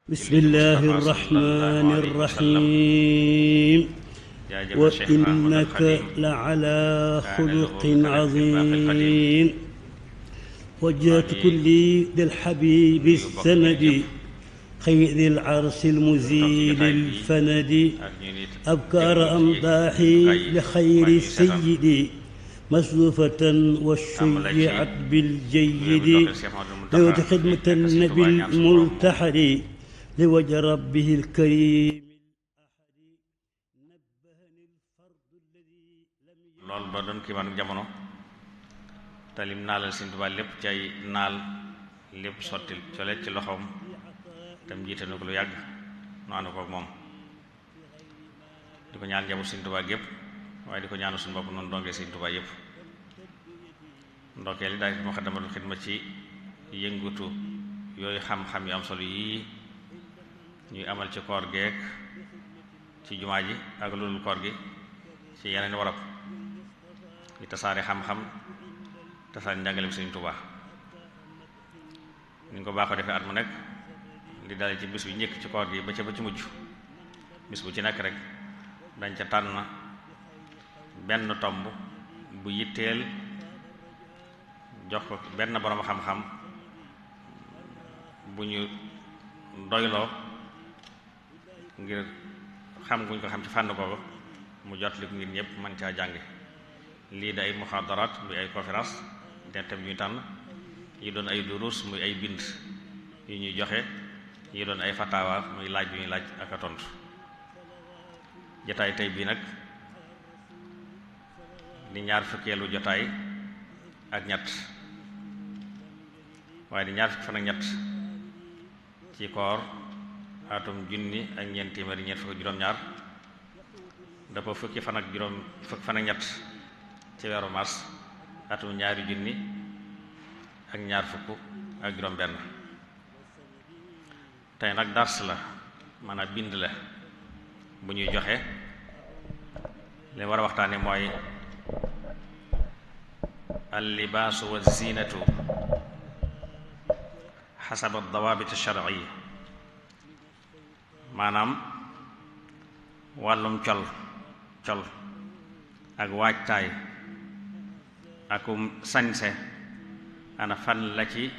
بسم الله الرحمن الرحيم وإنك لعلى خلق عظيم وجهت كلي للحبيب السند خير العرش المزيل الفند أبكار أمداحي لخير سيدي مسلوفة وشيعت بالجيد ذوت خدمة النبي الملتحد لوجه ربه الكريم. loolu ba doon kiimaanu jamono te lim naalal Sëriñ Tuubaa lépp ci ay naal lépp sotti cole ci loxoom tam jiite na ko lu yàgg nu ànd ko ak moom di ko ñaan njaboot Sëriñ Tuubaa gépp waaye di ko ñaanu suñu bopp noonu dongee Sëriñ Tuubaa yépp ndokkee li daal Muxaddamatul Xidma ci yëngutu yooyu xam-xam yu am solo yii ñuy amal ci koor geek ci jumaa ji ak loolu koor gi ci yeneen warab di tasaare xam-xam tasaare njàngaleem Sëriñ Tuubaa ni ñu ko baaxoo defee at mu nekk li dale ci bis bu njëkk ci koor gi ba ci mujj bis bu ci nekk rek dañ ca tànn benn tomb bu yitteel jox ko benn borom xam-xam bu ñu doyloo ngir xam guñ ko xam ci fànn googu mu jot li ko ngir ñëpp mën caa jànge lii da ay muxaadaraat muy ay conférence den tam ñuy tànn yi doon ay durus muy ay bind yu ñuy joxe yi doon ay fatawa muy laaj yu ñuy laaj ak a tontu jotaay tey bii nag di ñaar fukkeelu jotaay ak ñett waaye di ñaar fukki fan ak ñett ci koor atum junni ak ñeent téeméeri ñeent fukk juróom-ñaar dafa fukki fan ak ñett ci weeru mars atum ñaari junni ak ñaar fukk ak juróom-benn tey nag dars la maanaam bind la bu ñuy joxe li war a waxtaane mooy al-libaasu wa zinatu xasaba dawaabit ash-shar'iyya maanaam wàllum col ak waajtaay akum sañse ana fan la ci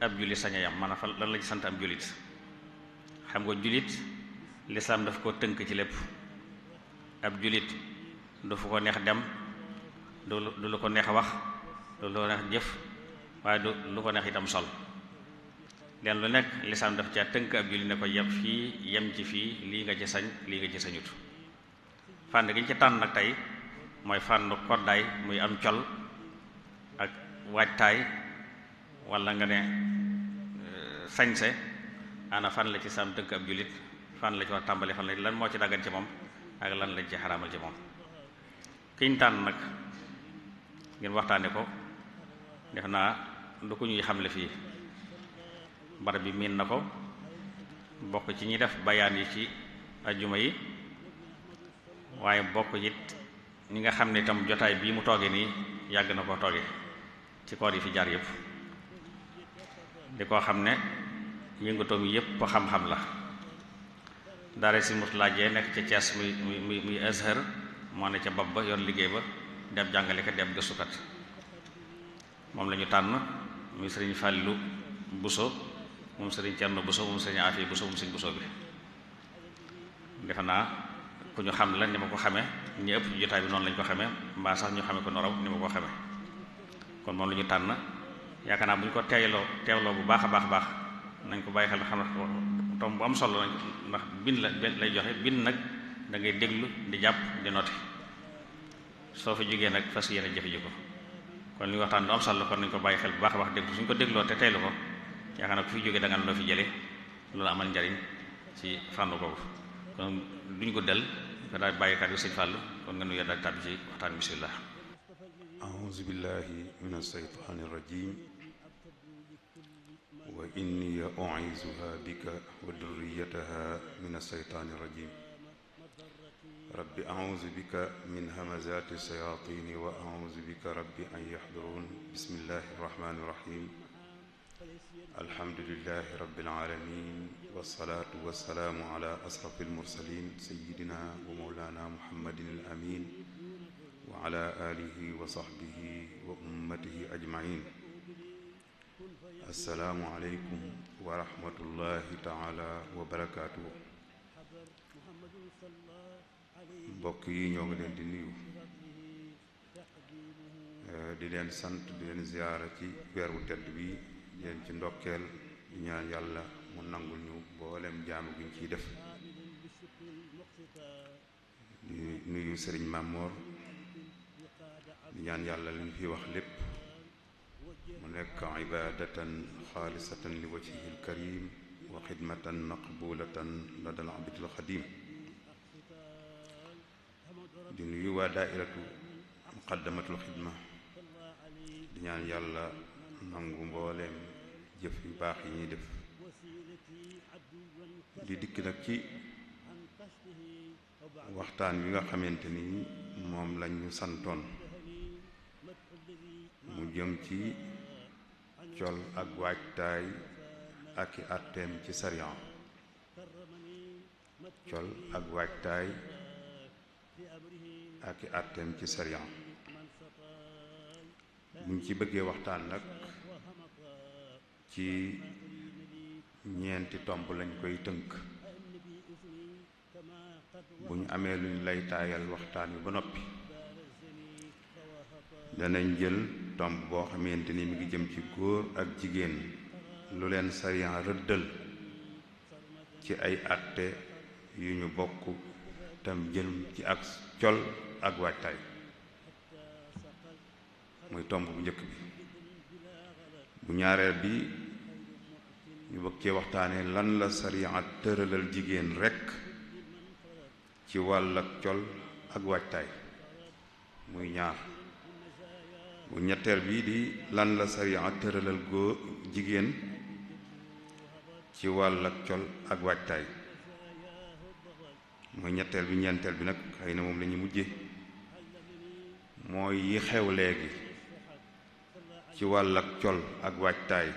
ab jullit sañ a yam maanaam fan lan la ci sant ab jullit xam nga jullit lislaam daf ko tënk ci lépp ab jullit du fu ko neex dem du lu ko neex wax du lu ko neex jëf waaye du lu ko neex itam sol leen lu nekk lislaam daf ca tënk ab jullit ne ko yem fii yem ci fii lii nga ci sañ lii nga ci sañut fànn gi ñu ci tànn nag tey mooy fànn koddaay muy am col ak waajtaay walla nga ne sañse ana fan la ci saam tënk ab jullit fan la ci war tàmbali fan la lan moo ci daggan ci moom ak lan lañ ci xaraamal ci moom kiñ tànn nag ngeen waxtaane ko def naa du ko ñuy xamle fii barab bi miin na ko bokk ci ñi def bayaan yi ci ajjuma yi waaye bokk it ñi nga xam ne itam jotaay bii mu tooge nii yàgg na koo tooge ci koor yi fi jaar yépp di koo xam ne yëngatoom yépp xam-xam la daara si mut laajee nekk ca Cees muy Azhar moo ne ca bopp ba yor liggéey ba dem jàngalekat dem gëstukat moom la ñu tànn muy sëriñ Fàllu Buso moom sëriñ Cerno Buso moom sëriñ Afi Buso moom sëriñ Buso bi defe naa ku ñu xam la ni ma ko xamee ñi ëpp ci jotaay bi noonu lañu ko xamee mbaa sax ñu xamee ko noraw ni ma ko xamee kon moom la ñu tànn yaakaar naa bu ñu ko teewloo bu baax a baax nañ ko bàyyi xel xam na tom bu am solo nañ ndax bind la lay joxe bind nag da ngay déglu di jàpp di noté soo fa jógee nag fas yéene jëfe ji ko kon li ñu waxtaan du am solo kon nañ ko bàyyi xel bu baax a baax déglu suñ ko dégloo te teylu ko yaakaar naa ku fi jógee da nga loo fi jële loolu amal njariñ ci fànn kooku kon duñ ko del ko daal bàyyikat bi sëñ Fàllu kon nga nuyu daal tàbbi ci waxtaan bismillah a'uuzu billahi mina shaytaani rajiim wa inni u'iizuha bika wa durriyataha mina shaytaani rajiim rabbi a'uuzu bika min hamazaati shayaatiini wa a'uuzu bika rabbi an yahduruun bismillahi rahmaani rahiim alhamdulillahi rabbil alamin wassalaatu wassalaamu ala asrafil mursalin sayyidina wa mawlana muhammadin al amin wa ala alihi wa sahbihi wa ummatihi ajmain. assalaamu aleykum wa rahmatullahi taala wa barakaatuhu. mbokk yi ñoo ngi leen di nuyu, di leen sant, di leen ziyaara ci weer wu tedd bi, di leen ci ndokkeel, di ñaan yàlla mu nangul ñu mboolem jaamu gi ñu ciy def. di nuyu sëriñ Mamor, di ñaan yàlla li ñu fi wax lépp mu nekk ibadatan xaalisatan li wajhihi alkarim wa xidmatan maqbulatan ladal abdil xadim. di nuyu waa daairatu muqaddamatul xidma, di ñaan yàlla nangu mbooleem jëf yu baax yi ñuy def. di dikk nag ci waxtaan wi nga xamante ni moom lañ ñu santoon, mu jëm ci col ak waajtaay ak i àtteem ci sariya. col ak waajtaay ak i àtteem ci sariya. buñ ci bëggee waxtaan nag ci ñeenti tomb lañ koy tënk. bu ñu amee luñ lay taayal waxtaan wi ba noppi, danañ jël tomb boo xamante ni mi ngi jëm ci góor ak jigéen, lu leen sariya rëddal ci ay àtte yu ñu bokk tam jëm ci ak col ak waajtaay. muy tomb bu njëkk bi. bu ñaareel bi ñu bëgg cee waxtaane lan la sariya tëralal jigéen rekk ci wàll ak col ak waajtaay, muy ñaar. bu ñetteel bi di lan la sariya tëralal góor jigéen ci wàll ak col ak waajtaay, muy ñetteel bi. ñeenteel bi nag xëy na moom la ñu mujje, mooy yi xew léegi ci wàll ak col ak waajtaay,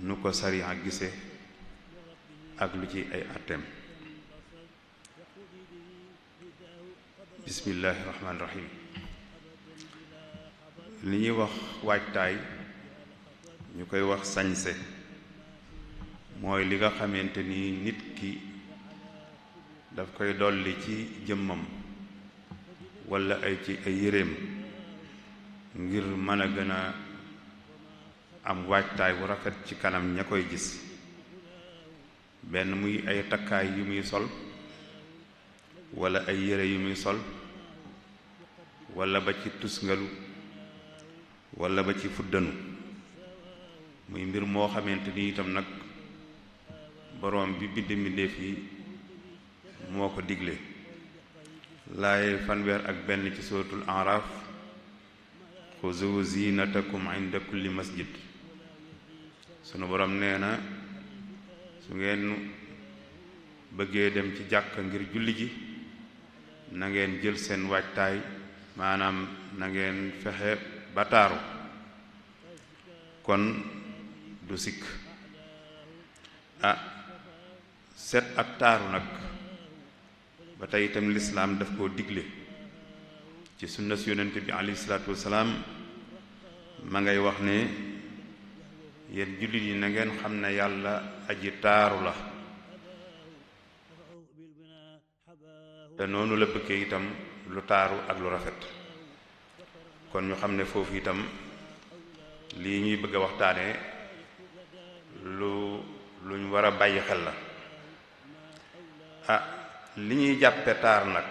nu ko sariya gise ak lu ci ay àtteem. bismillahi rahmaani rahim. li ñuy wax waajtaay ñu koy wax sañse, mooy li nga xamante ni nit ki daf koy dolli ci jëmmam walla ay yéreem ngir mën a gën a am waajtaay bu rafet ci kanam ña koy gis. benn muy ay takkaay yu muy sol, walla ay yére yu muy sol, walla ba ci tusngalu, walla ba ci fuddanu. muy mbir moo xamante ni itam nag boroom bi bind mbindéef yi moo ko digle. laaye fanweer ak benn ci suratul Araf, xuzu zinatakum inda kulli masjid. sunu boroom nee na su ngeen bëggee dem ci jàkka ngir julli ji, na ngeen jël seen waajtaay, maanaam na ngeen fexe ba taaru. kon du sikk set ak taaru nag ba tey itam lislaam daf koo digle ci sunna si yonent bi alayhi salaatu wasalaam. ma ngay wax ne yéen jullit yi na ngeen xam ne yàlla aji taaru la, te noonu la bëggee itam lu taaru ak lu rafet. kon ñu xam ne foofu itam lii ñuy bëgg a waxtaane luñ war a bàyyi xel la. li ñuy jàppe taar nag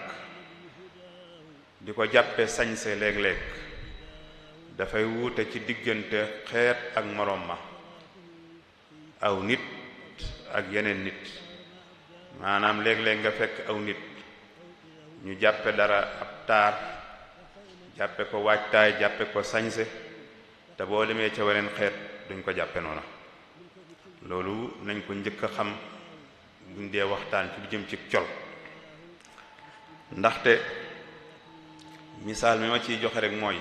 di ko jàppe sañse léeg-léeg dafay wuute ci diggante xeet ak moroom ma, aw nit ak yeneen nit. maanaam léeg-léeg nga fekk aw nit ñu jàppe dara ab taar, jàppe ko waajtaay, jàppe ko sañse, te boo demee ca weneen xeet duñ ko jàppe noona. loolu nañ ko njëkk a xam buñ dee waxtaan ci lu jëm ci col. ndaxte misaal mi ma ciy joxe rek mooy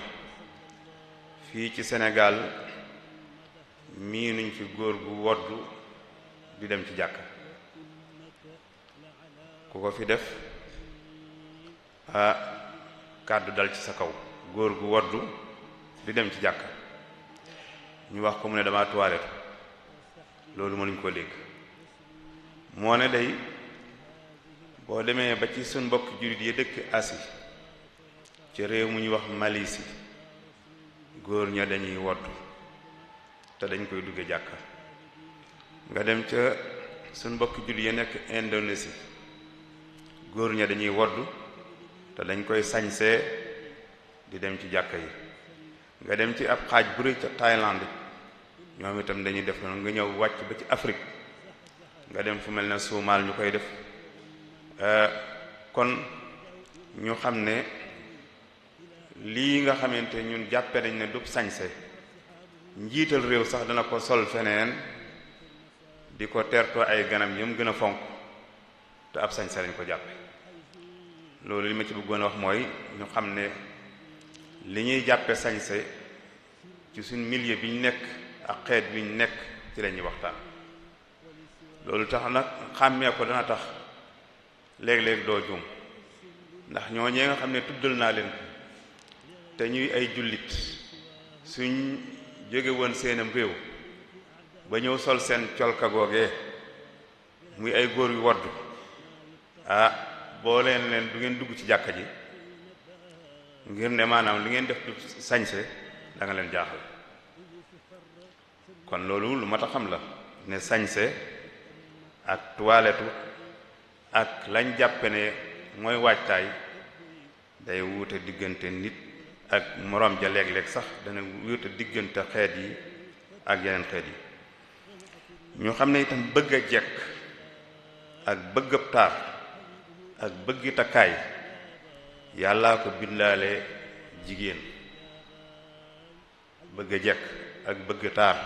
fii ci Sénégal miinuñ fi góor gu woddu di dem ci jàkka ku ko fi def kàddu dal ci sa kaw. góor gu woddu di dem ci jàkka ñu wax ko mu ne dama toilette loolu mënuñ koo dégg. moo ne day boo demee ba ci suñ mbokk jullit yi dëkk Asie ci réew mu ñuy wax Malaisie góor ña dañuy woddu te dañ koy dugge jàkka. nga dem ca suñ mbokk jullit yi nekk Indonésie góor ña dañuy woddu te dañ koy sañsee di dem ci jàkka yi. nga dem ci ab xaaj bu rëy ca Thaïlande ñoom itam dañuy def noonu. nga ñëw wàcc ba ci Afrique nga dem fu mel ne Suumaal ñu koy def. kon ñu xam ne lii nga xamante ñun jàppe nañ ne du sañse njiital réew sax dana ko sol feneen di ko teertoo ay ganam yëm gën a fonk te ab sañse lañ ko jàppe. loolu li ma ci bëggoon a wax mooy ñu xam ne li ñuy jàppe sañse ci suñ milieu bi ñu nekk ak xeet bi ñu nekk ci la ñuy waxtaan. loolu tax nag xàmmee ko dana tax léeg-léeg doo juum ndax ñooñee nga xam ne tuddal naa leen te ñuy ay jullit suñ jóge woon seenam réew ba ñëw sol seen colka googee muy ay góor yu woddu boo leen du ngeen dugg ci jàkka ji ngir ne maanaam li ngeen def du sañse da nga leen jaaxal. kon loolu lu mat a xam la ne sañse ak toilette ak lañ jàppe ne mooy waajtaay day wuute diggante nit ak moroom ja léeg-léeg sax dana wuute diggante xeet yi ak yeneen xeet yi. ñu xam ne itam bëgg a jekk ak bëgg ab taar ak bëggi takkaay yàllaa ko bindaale jigéen. bëgg a jekk ak bëgg taar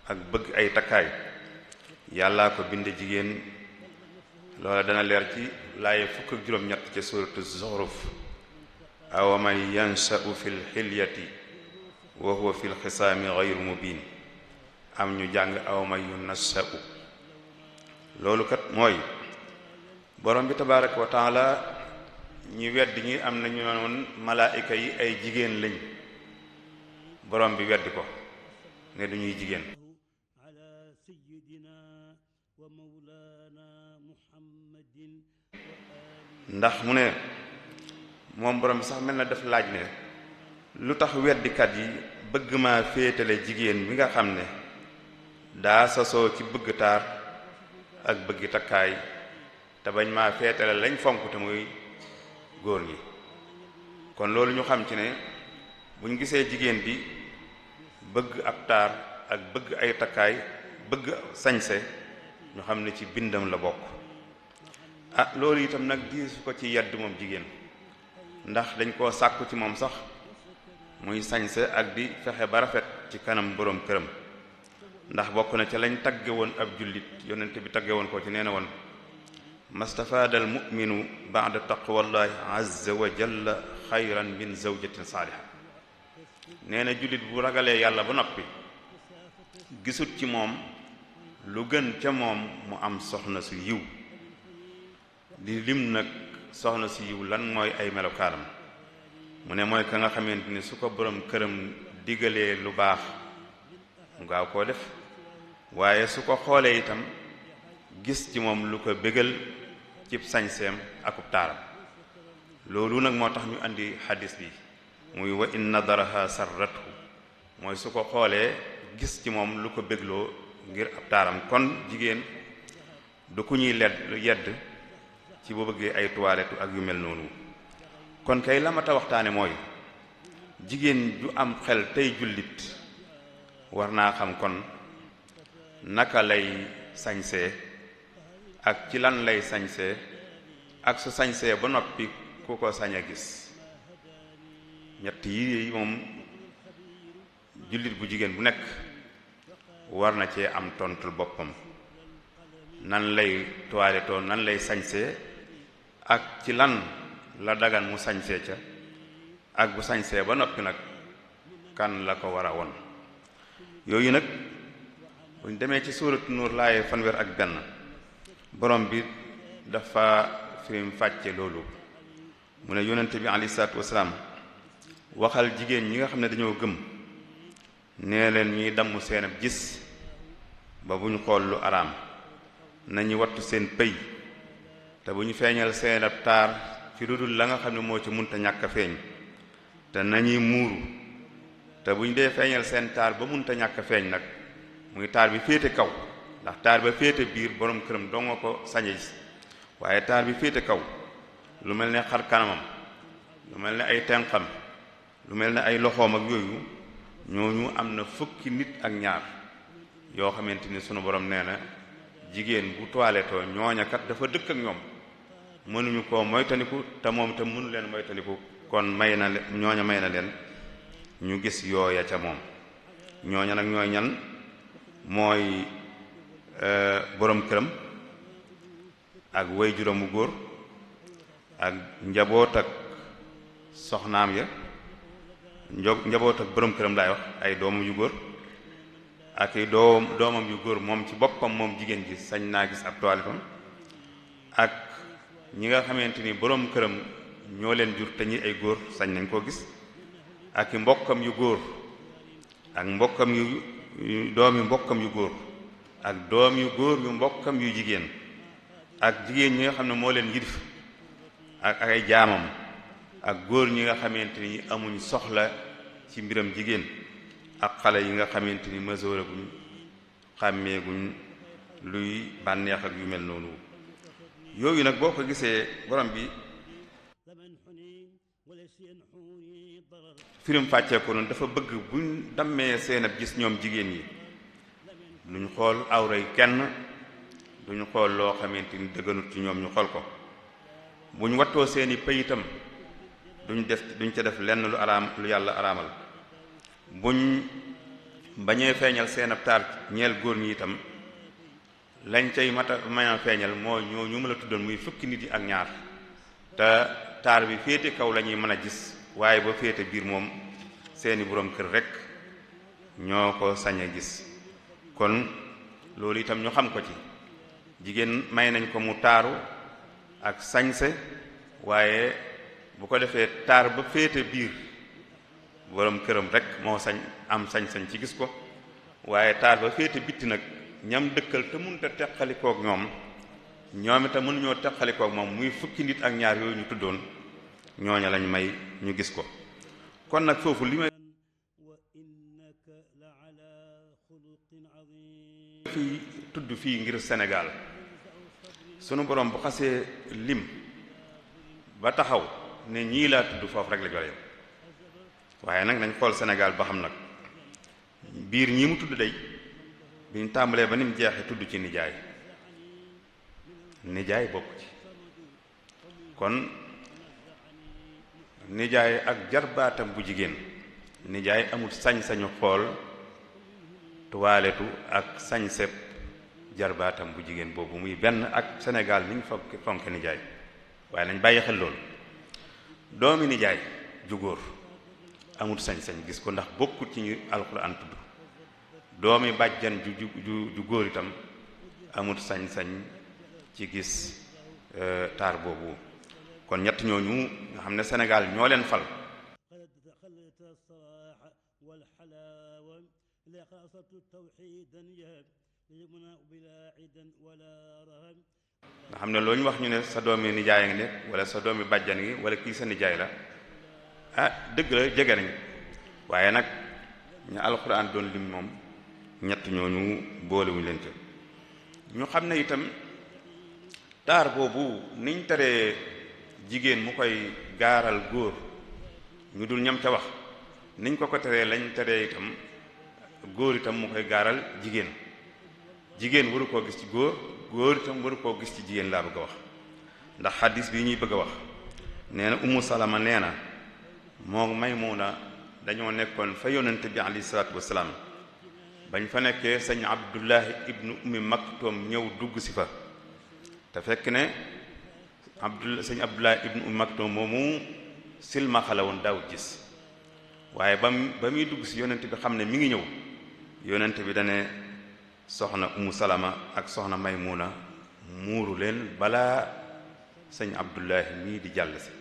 ak bëgg ay takkaay yàllaa ko binde jigéen. loola dana leer ci laaye fukk ak juróom-ñett ca suuratu Zuxruf. awa man yansha'u fi lxilyati wa huwa fi lxisaami gayru mubin. am ñu jàng aw man yunasha'u. loolu kat mooy borom bi tabaraka wa taala ñi weddi ñi am nañu noon malaayika yi ay jigéen lañ borom bi weddi ko ne du ñuy jigéen. ndax mu ne moom borom bi sax mel na def laaj ne lu tax weddikat yi bëgg maa féetale jigéen bi nga xam ne daa sosoo ci bëgg taar ak bëgg takkaay te bañ maa féetale lañ fonk te muy góor ñi. kon loolu ñu xam ci ne buñ gisee jigéen bi bëgg ab taar ak bëgg ay takkaay bëgg sañse ñu xam ne ci bindam la bokk. loolu itam nag diisu ko ci yedd moom jigéen ndax dañ koo sàkku ci moom sax muy sañse ak di fexe ba rafet ci kanam boroom këram. ndax bokk na ca lañ tagge woon ab jullit yonent bi tagge woon ko ci nee na woon mastafaadal mu'minu ba'da taqwallahi azza wa jalla xayran min zawjatin saaliha. nee na jullit bu ragalee yàlla ba noppi gisut ci moom lu gën ca moom mu am soxna su yiw. di lim nag soxna si yiw lan mooy ay melokaanam mu ne mooy ka nga xamante ni su ko borom këram digalee lu baax mu gaaw koo def waaye su ko xoolee itam gis ci moom lu ko bégal cib sañseem akub taaram. loolu nag moo tax ñu andi xadis bi muy wa in nadaraha sarrathu mooy su ko xoolee gis ci moom lu ko bégloo ngir ab taaram. kon jigéen du ku ñuy yedd ci bu bëggee ay toilette ak yu mel noonu. kon kay la ma ta waxtaane mooy jigéen ju am xel tey jullit war naa xam kon naka lay sañsee ak ci lan lay sañsee ak su sañsee ba noppi ku ko sañ a gis. ñett yi moom jullit bu jigéen bu nekk war na cee am tontul boppam. nan lay toilettoo nan lay sañsee ak ci lan la dagan mu sañsee ca ak bu sañsee ba noppi nag kan la ko war a won. yooyu nag buñ demee ci suuratu nuur laaye fanweer ak benn borom bi dafa firim fàcce loolu mu ne yonent bi alayhi salaatu wasalaam waxal jigéen ñi nga xam ne dañoo gëm nee leen ñuy damm seen ab gis ba bu ñu xool lu araam nañu wattu seen pëy te bu ñu feeñal seen ab taar ci lu dul la nga xam ne moo ci munta ñàkk a feeñ te nañuy muuru te bu ñu dee feeñal seen taar ba munta ñàkk a feeñ nag muy taar bi féete kaw ndax taar ba féete biir borom këram doo nga ko sañe gis waaye taar bi féete kaw lu mel ne xar kanamam lu mel ne ay tenqam lu mel ne ay loxoom ak yooyu ñooñu am na fukki nit ak ñaar yoo xamante ni sunu borom nee na jigéen bu toilettoo ñooña kat dafa dëkk ak ñoom mënuñu koo moytandiku te moom te mënu leen moytandiku kon may na ñooña may na leen ñu gis yooya ca moom ñooña nag ñooy ñan mooy borom këram ak way juróomu góor ak njaboot ak soxnaam ya njaboot ak borom këram laay wax ay doomam yu góor ak i doomam yu góor moom ci boppam moom jigéen ji sañ naa gis ab toilettam ak ñi nga xamante ni borom këram ñoo leen jur te ñi ay góor sañ nañ koo gis ak i mbokkam yu góor ak mbokkam yu doomi mbokkam yu góor ak doom yu góor yu mbokkam yu jigéen ak jigéen ñi nga xam ne moo leen yilif ak ay jaamam ak góor ñi nga xamante ni amuñ soxla ci mbiram jigéen ak xale yi nga xamante ni masoora guñ xàmmeeguñ luy bànneex ak yu mel noonu yooyu nag boo ko gisee borom bi firim fàccee ko noonu dafa bëgg buñ dammee seen ab gis ñoom jigéen yi duñ xool awray kenn duñu xool loo xamante ni dëgganut ci ñoom ñu xool ko buñ wattoo seeni pëyitam duñ ca def lenn lu araam lu yàlla araamal buñ bañee feeñal seen ab taar ñeel góor ñi itam lañ cay mën a feeñal mooy ñoo ñu ma la tuddoon muy fukki nit yi ak ñaar te taar bi féete kaw la ñuy mën a gis waaye ba féete biir moom seeni borom kër rekk ñoo ko sañ a gis kon loolu itam ñu xam ko ci jigéen may nañ ko mu taaru ak sañse waaye bu ko defee taar ba féete biir borom këram rek moo sañ am sañ-sañ ci gis ko waaye taar ba féete bitti nag ñam dëkkal te mënut a teqalikook ñoom itam mënuñoo teqalikook moom muy fukki nit ak ñaar yooyu ñu tuddoon ñooña lañ may ñu gis ko kon nag foofu li may fi tudd fii ngir Sénégal sunu borom bu xasee lim ba taxaw ne ñii laa tudd foofu rek la jooyam waaye nag nañ xool Sénégal ba xam nag biir ñi mu tudd day biñ tàmbalee ba ni mu jeexee tudd ci nijaay bokk ci kon nijaay ak jarbaatam bu jigéen nijaay amul sañ-sañu xool tuwaaletu ak sañseb jarbaatam bu jigéen boobu muy benn ak Sénégal niñ fonke nijaay waaye nañ bàyyi xel loolu doomi nijaay ju góor amul sañ-sañ gis ko ndax bokkut ci ñu alxuraan tudd doomi bàjjan ju góor itam amul sañ-sañ ci gis taar boobu kon ñett ñooñu nga xam ne Sénégal ñoo leen fal nga xam ne loo ñu wax ñu ne sa doomi nijaay ngi nekk wala sa doomi bàjjan ngi wala kii sa nijaay la ah dëgg la jege nañ waaye nag ñu alxuraan doon lim moom ñett ñooñu boolewuñu leen ca ñu xam ne itam taar boobu niñ teree jigéen mu koy gaaral góor ñu dul ñam ca wax niñ ko teree lañ teree itam góor itam mu koy gaaral jigéen waru koo gis ci góor itam waru koo gis ci jigéen laa bëgg a wax ndax xaddis bi ñuy bëgg a wax nee na Ummu Salama nee na moo Maymuna dañoo nekkoon fa yonent bi alayhi salaatu wasalaam bañ fa nekkee sëñ Abdullahi ibnu Ummi Maktum ñëw dugg si fa te fekk ne sëñ Abdullahi ibnu Ummi Maktum moomu silmaxa la woon daawut gis waaye ba muy dugg si yonent bi xam ne mi ngi ñëw yonent bi dane soxna Umu Salama ak soxna Maymuna muuru leen balaa sëñ Abdullahi mii di jàll si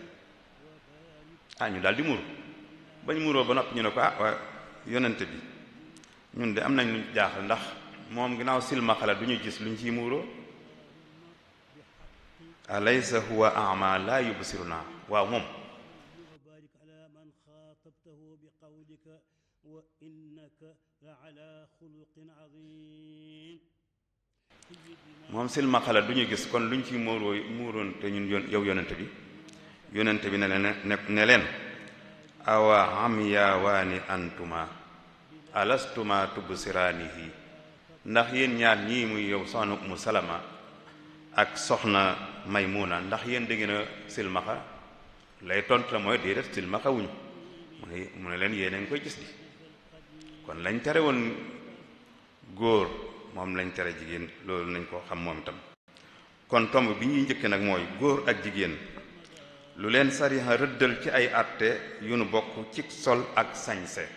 ñu daal di muuru bañ muuroo ba noppi ñu ne ko waa yonent bi ñun de am nañ luñ jaaxal ndax moom ginnaaw silmaxa la du ñu gis luñ ciy muuroo alaysa huwa a'ma la yubsiruna waaw moom silmaxa la du ñu gis kon luñ ciy muuroon te ñun yow yonent bi ne leen awa amyawaani antuma alastuma tubsiraanihi ndax yéen ñaar ñii muy yow soxna Umu Salama ak soxna Maymuna ndax yéen da ngeen a silmaxa lay tontu la mooy déedéet silmaxa wuñu mu ne leen yéen a ngi koy gis di kon lañ tere woon góor moom lañ tere jigéen loolu nañ ko xam moom itam kon tomb bi ñuy njëkke nag mooy góor ak jigéen lu leen sariya rëddal ci ay àtte yu nu bokk ci sol ak sañse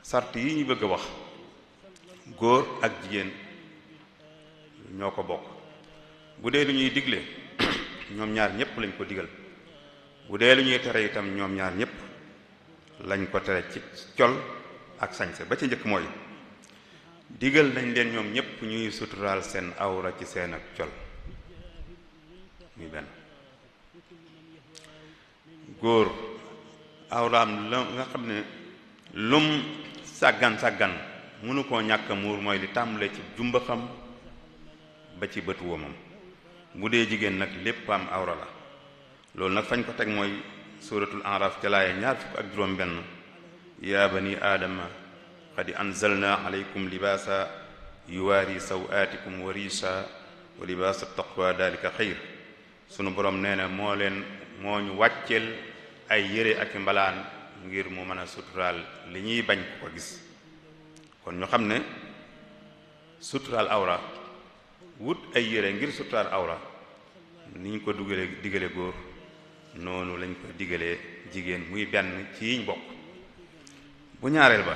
sart yi ñu bëgg a wax góor ak jigéen ñoo ko bokk bu dee lu ñuy digle ñoom ñaar ñépp lañ ko digal bu dee lu ñuy tere itam ñoom ñaar ñépp lañ ko tere ci col ak sañse ba ci njëkk mooy digal nañ leen ñoom ñépp ñuy suturaal seen awra ci seen ak col muy benn góor awraam la nga xam ne lum sàggan mënu koo ñàkk muur mooy li tàmbale ci jumbaxam ba ci bët womam bu dee jigéen nag lépp am awra la loolu nag fañ ko teg mooy suratul araf ca laaya 26 yaa bani aadama qad anzalna alaykum libaasa yuwaari sawaatikum wa riisha wa libaasa taqwa dalika xayr sunu borom nee na moo ñu wàcceel ay yére ak mbalaan ngir mu mën a suturaal li ñuy bañ ko gis kon ñu xam ne suturaal awra wut ay yére ngir suturaal awra niñ ko digale góor noonu lañ ko digalee jigéen muy benn ci yiñ bokk bu ñaareel ba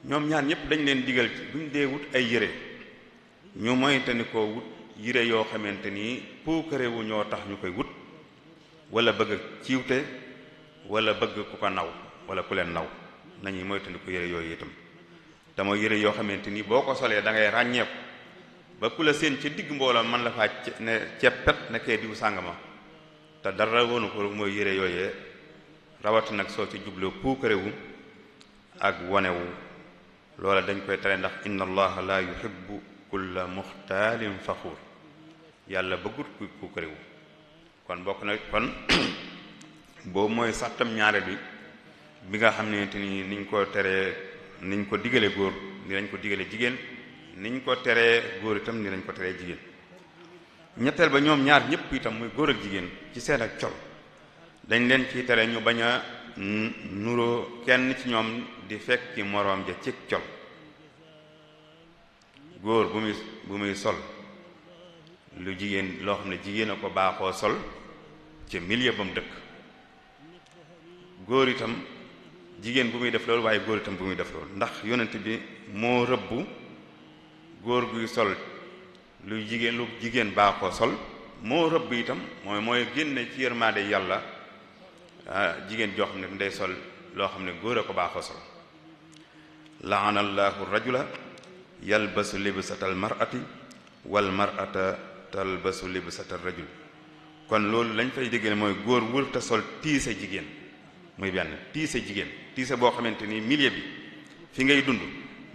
ñoom ñaar ñëpp dañ leen digal ci buñ dee wut ay yére ñu moytani ko wut yére yoo xamante ni puukare wu ñoo tax ñu koy wut wala bëgg ciwte wala bëgg ku ko naw wala ku leen naw nañuy moytani ko yére yooyu itam te mooy yére yoo xamante ni boo ko solee da ngay ràññeeku ba ku la seen ca digg mbooloo man la faa ne ceppet nekkee diw sàngama te dara woonu ko mooy yére yooyee rawati nag soo ci jubloo puukarewu ak wonewu loola dañ koy tere ndax inna allaha la yuhibbu kulla muxtaalin faxuur yàlla bëggut kuy puukarewu kon bokk na kon boobu mooy sàttam ñaare bi nga xam ne ni niñ ko teree niñ ko digale góor ni lañ ko digale jigéen niñ ko teree góor itam ni lañ ko teree jigéen ñetteel ba ñoom ñaar ñëpp itam muy góor ak jigéen ci seen ak col dañ leen ciy tere ñu bañ a nuroo kenn ci ñoom di fekk ci moroom ja ci col góor bu muy sol lu jigéen loo xam ne jigéen a ko baaxoo sol ci milieu ba mu dëkk góor itam jigéen bu muy def loolu waaye góor itam bu muy def loolu ndax yonent bi moo rëbbu góor guy sol lu jigéen baaxoo sol moo rëbb itam mooy génne ci yërmaande yàlla jigéen joo xam ne ndey sol loo xam ne góor a ko baaxoo sol laana allahu rajula yalbasu libsatal mar'ati wal mar'ata talbasu libsatal rajul kon loolu lañ fay déggee mooy góor wërta sol tiise jigéen muy benn tiise jigéen tiise boo xamante ni milieu bi fi ngay dund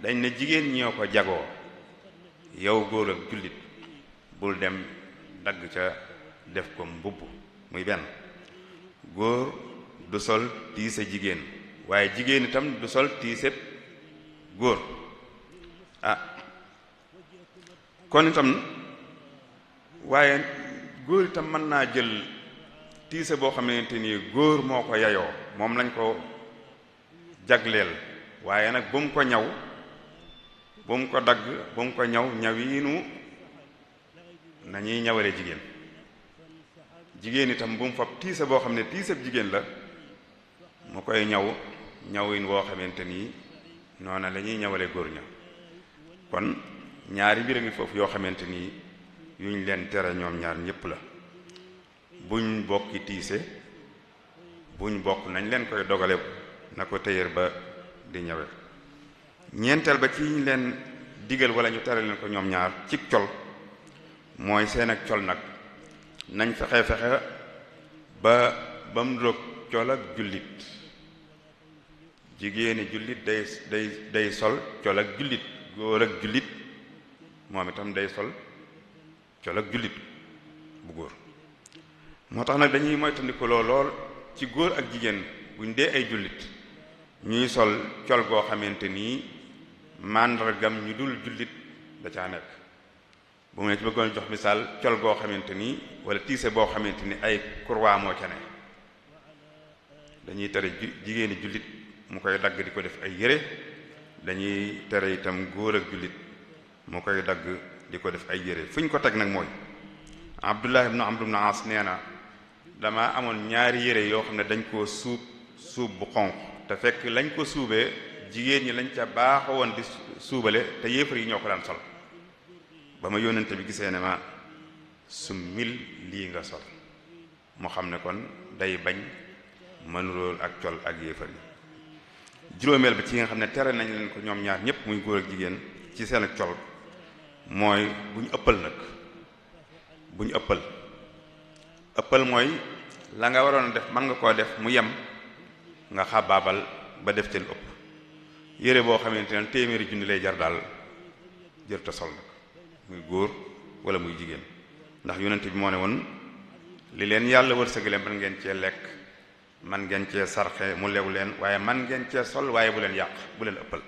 dañ ne jigéen ñoo ko jagoo yow góor ak jullit bul dem dagg ca def ko mbubb muy benn góor du sol tiise jigéen waaye jigéen itam du sol tiise góor kon itam waaye góor itam mën naa jël tiise boo xamante ni góor moo ko yayoo moom lañ ko jagleel waaye nag bu mu ko ñaw bu mu ko dagg bu mu ko ñaw ñawiinu nañuy ñawale jigéen jigéen itam bu mu fab tiise boo xam ne tiiseb jigéen la mu koy ñawin woo xamante nii noona la ñuy ñawale góor ña kon ñaari mbir a ngi foofu yoo xamante ni yuñ leen tere ñoom ñaar ñépp la. buñ bokki tiise buñ bokk nañ leen koy dogale na ko téyër ba di ñëwe. ñeenteel ba ci ñu leen digal wala ñu tere leen ko ñoom ñaar ci col mooy seen ak col nag nañ fexe ba mu roog col ak jullit. jigéeni jullit day sol col ak jullit, góor ak jullit moom itam day sol col ak jullit bu góor. moo tax nag dañuy moytandiku lool ci góor ak jigéen buñ dee ay jullit ñuy sol col goo xamante nii màndargam ñu dul jullit da caa nekk. bu mu ne ci bëggoon jox misaal col goo xamante nii wala tiise boo xamante ni ay croix moo ca ne, dañuy tere jigéeni jullit mu koy dagg di ko def ay yére, dañuy tere itam góor ak jullit mu koy dagg di ko def ay yére. fu ñu ko teg nag mooy Abdullah ibn Amr ibn As nee na dama amoon ñaari yére yoo xam ne dañ koo suub bu xonq te fekk lañ ko suubee jigéen ñi lañ ca baaxoo woon di suubale te yéefar yi ñoo ko daan sol. ba ma yónnante bi gisee ne ma summil lii nga sol moo xam ne kon day bañ mënurool ak col ak yéefar yi. juróomeel ba ci nga xam ne tere nañ leen ko ñoom ñaar ñépp muy góor ak jigéen ci seen ak col mooy bu ñu ëppal nag. bu ñu ëppal mooy la nga waroon a def mën nga koo def mu yem nga xabaabal ba def ci lu ëpp. yére boo xamante ne téeméeri junni lay jar daal jërta sol nag muy góor wala muy jigéen, ndax yonent bi moo ne woon li leen yàlla wërsëgale man ngeen cee lekk, man ngeen cee sarxe mu lew leen, waaye man ngeen cee sol waaye bu leen yàq, bu leen ëppal,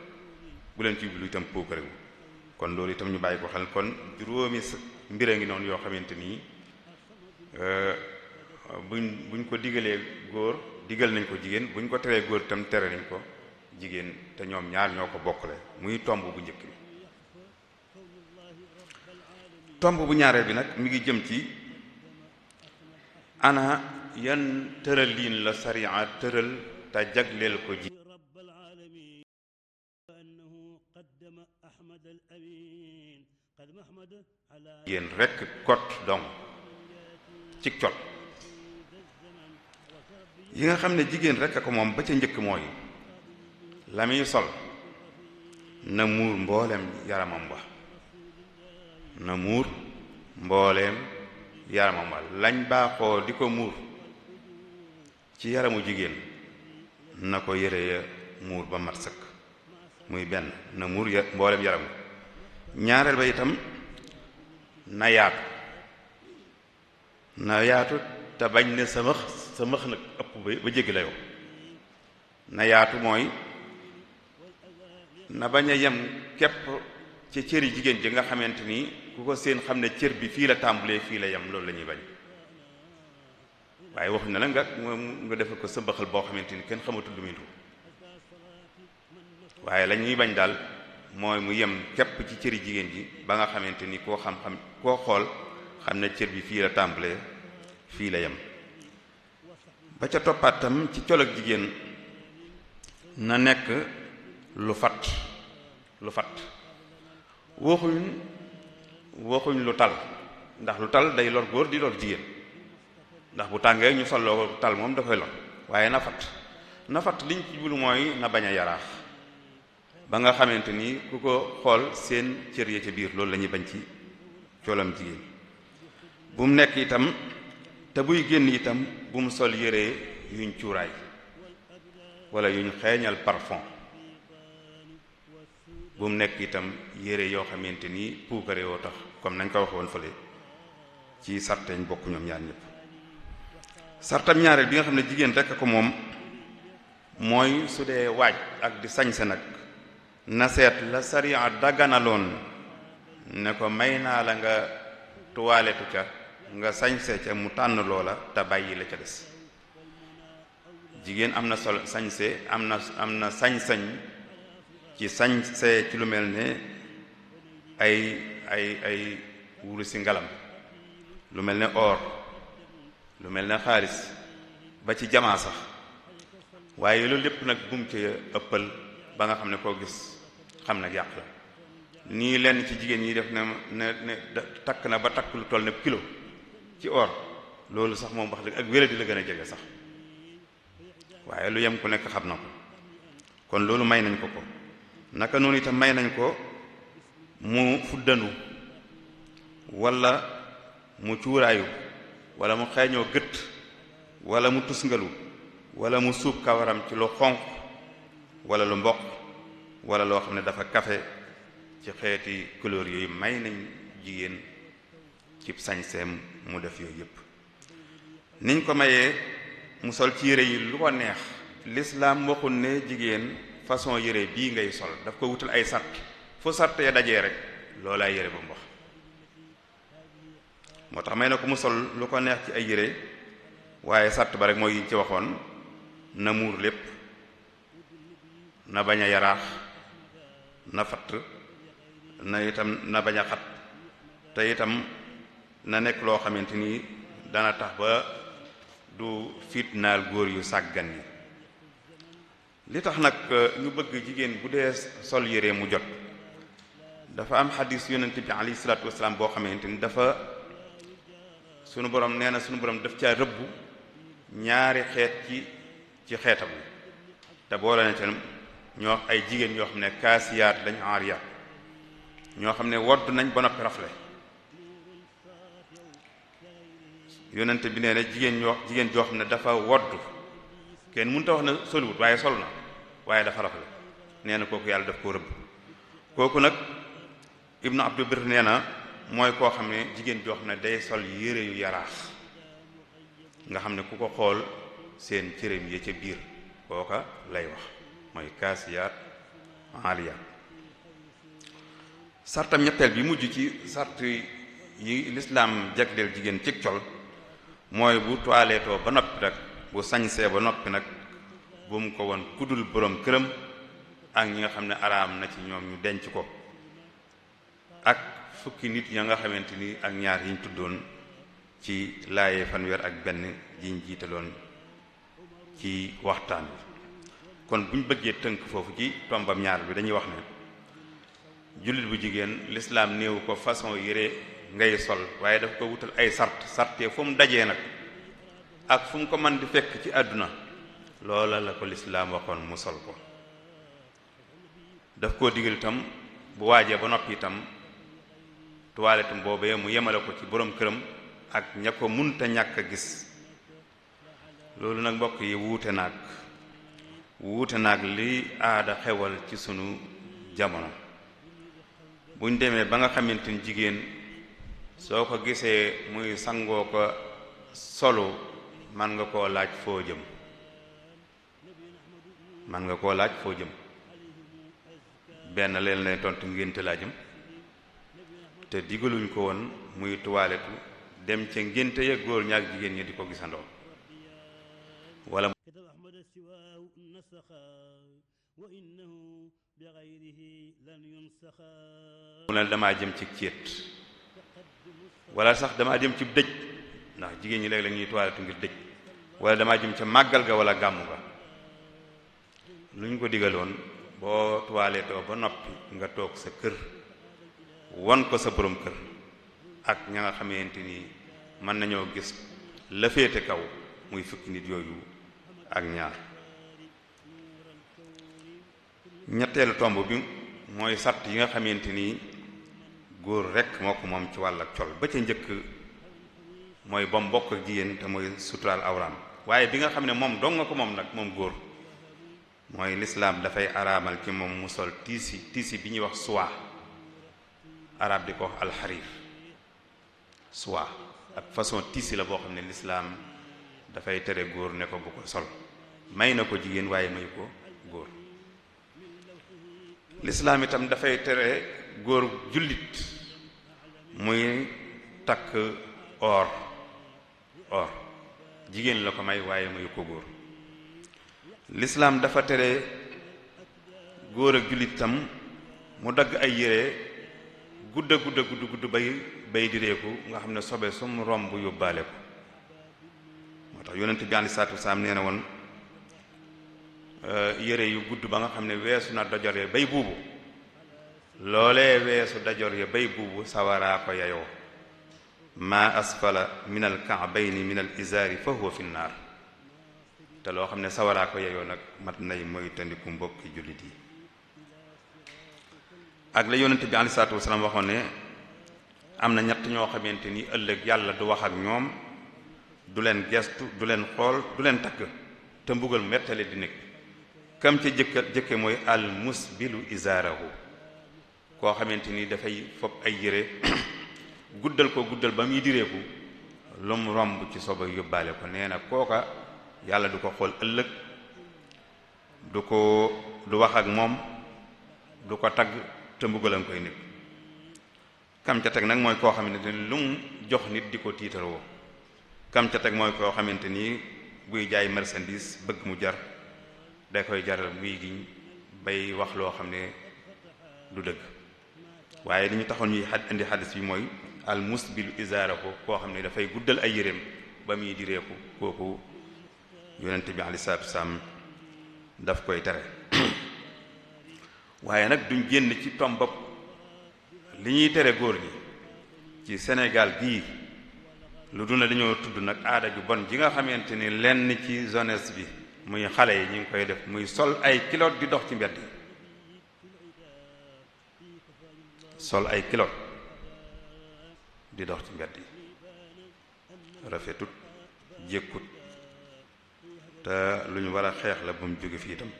bu leen ci lu itam puukarewu. kon loolu itam ñu bàyyi ko xel. kon juróomi mbir a ngi noonu yoo xamante nii buñ ko digalee góor digal nañ ko jigéen, buñ ko teree góor itam tere nañ ko jigéen, te ñoom ñaar ñoo ko bokkale. muy tomb bu njëkk bi. tomb bu ñaareel bi nag mi ngi jëm ci ana yan tëraliin la sariya tëral te jagleel ko ji yéen rekk kot dong ci col yi nga xam ne jigéen rekk a ko moom. ba ca njëkk mooy la muy sol na muur mbooleem yaramam wa, na muur mbooleem yaramam wa. lañ baaxoo di ko muur ci yaramu jigéen na ko yére ya muur ba mat sëkk, muy benn na muur mbooleem yaramu. ñaareel ba itam na yaatu te bañ ne samax nag ëpp ba jéggi la yow. na yaatu mooy na bañ a yem képp ci cëri jigéen ji nga xamante ni ku ko seen xam ne cër bi fii la tàmbalee fii la yem, loolu la ñuy bañ. waaye waxuñ na la nga defal ko sëmbaxal boo xamante ni kenn xamatul lu muy ndu. waaye la ñuy bañ daal mooy mu yem képp ci cëri jigéen ji ba nga xamante ni koo xool xam ne cër bi fii la tàmbalee fii la yem. ba ca toppaatam ci col ak jigéen na nekk lu fat waxuñ lu tal, ndax lu tal day lor góor di lor jigéen, ndax bu tàngee ñu solloo tal moom dafay lor. waaye na fat liñ ci jublu mooy na bañ a yaraax ba nga xamante ni ku ko xool seen cër ya ca biir. loolu la ñuy bañ ci colam jigéen. bu mu nekk itam te buy génn itam bu mu sol yére yuñ cuuraay wala yuñ xeeñal parfum. bu mu nekk itam yére yoo xamante ni puukare woo tax, comme nañ ko waxoon fële ci sarteñ bokk ñoom ñaar ñëpp. sartam ñaareel bi nga xam ne jigéen rekk ko moom mooy su dee waaj ak di sañse nag na seet la sariya daganaloon ne ko may naa la nga tuwaaletu ca nga sañse ca mu tànn loola te bàyyi la ca des. jigéen am na sañse am na sañ-sañ ci sañse ci lu mel ne ay wurusi ngalam, lu mel ne or, lu mel ne xaalis, ba ci jamaa sax. waaye loolu lépp nag bum ci ëppal ba nga xam ne koo gis xam nag yàq la. nii lenn ci jigéen ñi def ne takk na ba takk lu toll ne kilo ci or loolu sax moom wax dëgg ak wéradi la gën a jege sax waaye lu yem ku nekk xam na ko kon loolu may nañ ko ko naka noonu itam may nañ ko mu fuddanu wala mu cuuraayu wala mu xeeñoo gët wala mu tusngalu wala mu suub kawaram ci lu xonq wala lu mboq wala loo xam ne dafa kafe ci xeeti couleur yooyu may nañ jigéen ci sañseem mu def yooyu yépp niñ ko mayee mu sol ci yére yi lu ko neex lislaam waxul ne jigéen façon yére bii ngay sol daf ko wutal ay sart fu sart ya dajee rek loolaay yére ba mu wax moo tax may na ko mu sol lu ko neex ci ay yére waaye sart ba rek mooy yiñ ci waxoon na muur lépp na bañ a yaraax na fatt na itam na bañ a xat te itam na nekk loo xamante ni dana tax ba du fitnaal góor yu sàggan yi li tax nag ñu bëgg jigéen bu dee sol yére mu jot dafa am xadis yonent bi alayhi salaatu wasalaam boo xamante ni dafa sunu borom nee na sunu borom daf caa rëbb ñaari xeet ci xeetam te boole na tam ñoo ay jigéen ñoo xam ne kaasiyaat lañ aariyaat ñoo xam ne wodd nañ ba noppi rafle yonent bi nee na jigéen joo xam ne dafa wodd kenn mënut a wax ne soliwut waaye sol na waaye dafa rafle nee na kooku yàlla daf koo rëbb kooku nag ibnu abdu bir nee na mooy koo xam ne jigéen joo xam ne day sol yére yu yaraax nga xam ne ku ko xool seen cëréem yi ca biir kooka lay wax mooy kaasiyaat aaliyaat sartam ñetteel bi mujj ci sart yi lislaam jagleel jigéen ci col mooy bu toilettoo ba noppi nag bu sañsee ba noppi nag bu mu ko won kudul borom këram ak ñi nga xam ne araam na ci ñoom ñu denc ko ak fukki nit ya nga xamante ni ak ñaar yiñ tuddoon ci laaye fanweer ak benn jiñ jiitaloon ci waxtaan bi kon buñ bëggee tënk foofu ci tombam ñaar bi dañuy wax ne jullit bu jigéen lislaam néewu ko façon yére ngay sol waaye daf ko wutal ay sarte fu mu dajee nag ak fu mu ko mën di fekk ci àdduna loola la ko lislaam waxoon mu sol ko daf koo digal itam bu waajee ba noppi itam toilette boobee mu yemale ko ci borom këram ak ña ko munta ñàkk a gis loolu nag mbokk yi wuute naag li aada xewal ci sunu jamono buñ demee ba nga xamante ni jigéen soo ko gisee muy sangoo ko solu man nga koo laaj foo jëm benn leen lay tontu ngénte laa jëm te digaluñ ko woon muy toilette dem ca ngénte ya góor ñaak jigéen ñi di ko gisandoo wala mu ne damaa jëm ci céet wala sax damaa jëm ci dëj ndax jigéen ñi léegi la ñuy toilette ngir dëj wala damaa jëm ca màggal ga wala gàmmu ga lu ñu ko digaloon boo toilette ba noppi nga toog sa kër won ko sa borom kër ak ña nga xamante ni mën nañoo gis la féete kaw muy fukki nit yooyu ak ñaar ñetteelu tomb bi mooy sart yi nga xamante ni góor rekk moo ko moom ci wàll ak col ba ca njëkk mooy ba mbokk ak jigéen te mooy suturaal awraam waaye bi nga xam ne moom dong nga ko moom nag moom góor mooy lislaam dafay araamal ci moom mu sol tiisi bi ñuy wax soie arab di ko wax alxariir soie ak façon tiisi la boo xam ne lislaam dafay tere góor ne ko bu ko sol may na ko jigéen waaye may ko góor lislaam itam dafay tere góor jullit muy takk or jigéen la ko may waaye mayu ko góor lislaam dafa tere góor ak jullit itam mu dagg ay yére gudd bay direeku nga xam ne sobe sum romb yóbbaale ko moo tax yonent bi alayhi salaatu wasalaam nee na woon yére yu gudd ba nga xam ne weesu na dojoree bay buubu loolee weesu dajor ya bay buubu sawaraa ko yayoo maa asfala min al ka'bayni min al izaari fa huwa fi nnaar te loo xam ne sawaraa ko yayoo nag mat nay mooy tandiku mbokki jullit yi ak la yonente bi alayhi salaatu wasalaam waxoon ne am na ñett ñoo xamante ni ëllëg yàlla du wax ak ñoom du leen gestu du leen xool du leen takk te mbugal mettale di nekk kam ca jëkke mooy al musbilu izaarahu koo xamante ni dafay fopp ay yére guddal ba muy direeku lu mu romb ci soba yóbbaale ko nee na kooka yàlla du ko xool ëllëg du wax ak moom du ko tagg te mbugalam koy nekk kam ca teg nag mooy koo xamante ni lu mu jox nit di ko tiitaroo kam ca teg mooy koo xamante ni buy jaay marchandise bëgg mu jar da koy jaral muy giñ bay wax loo xam ne du dëgg waaye li ñu taxoon ñuy indi xadis bi mooy al musbilu izaarahu koo xam ne dafay guddal ay yéreem ba muy direeku kooku yonent bi alayhi salaatu wasalaam daf koy tere waaye nag duñ génn ci tombab li ñuy tere góor ñi ci Sénégal bii lu duna dañoo tudd nag aada ju bon ji nga xamante ni lenn ci jeunesse bi muy xale yi ñu ngi koy def muy sol ay kilot di dox ci mbedd yi sol ay kilot di dox ci mbedd yi rafetut jékkut te lu ñu war a xeex la bu mu jóge fii itam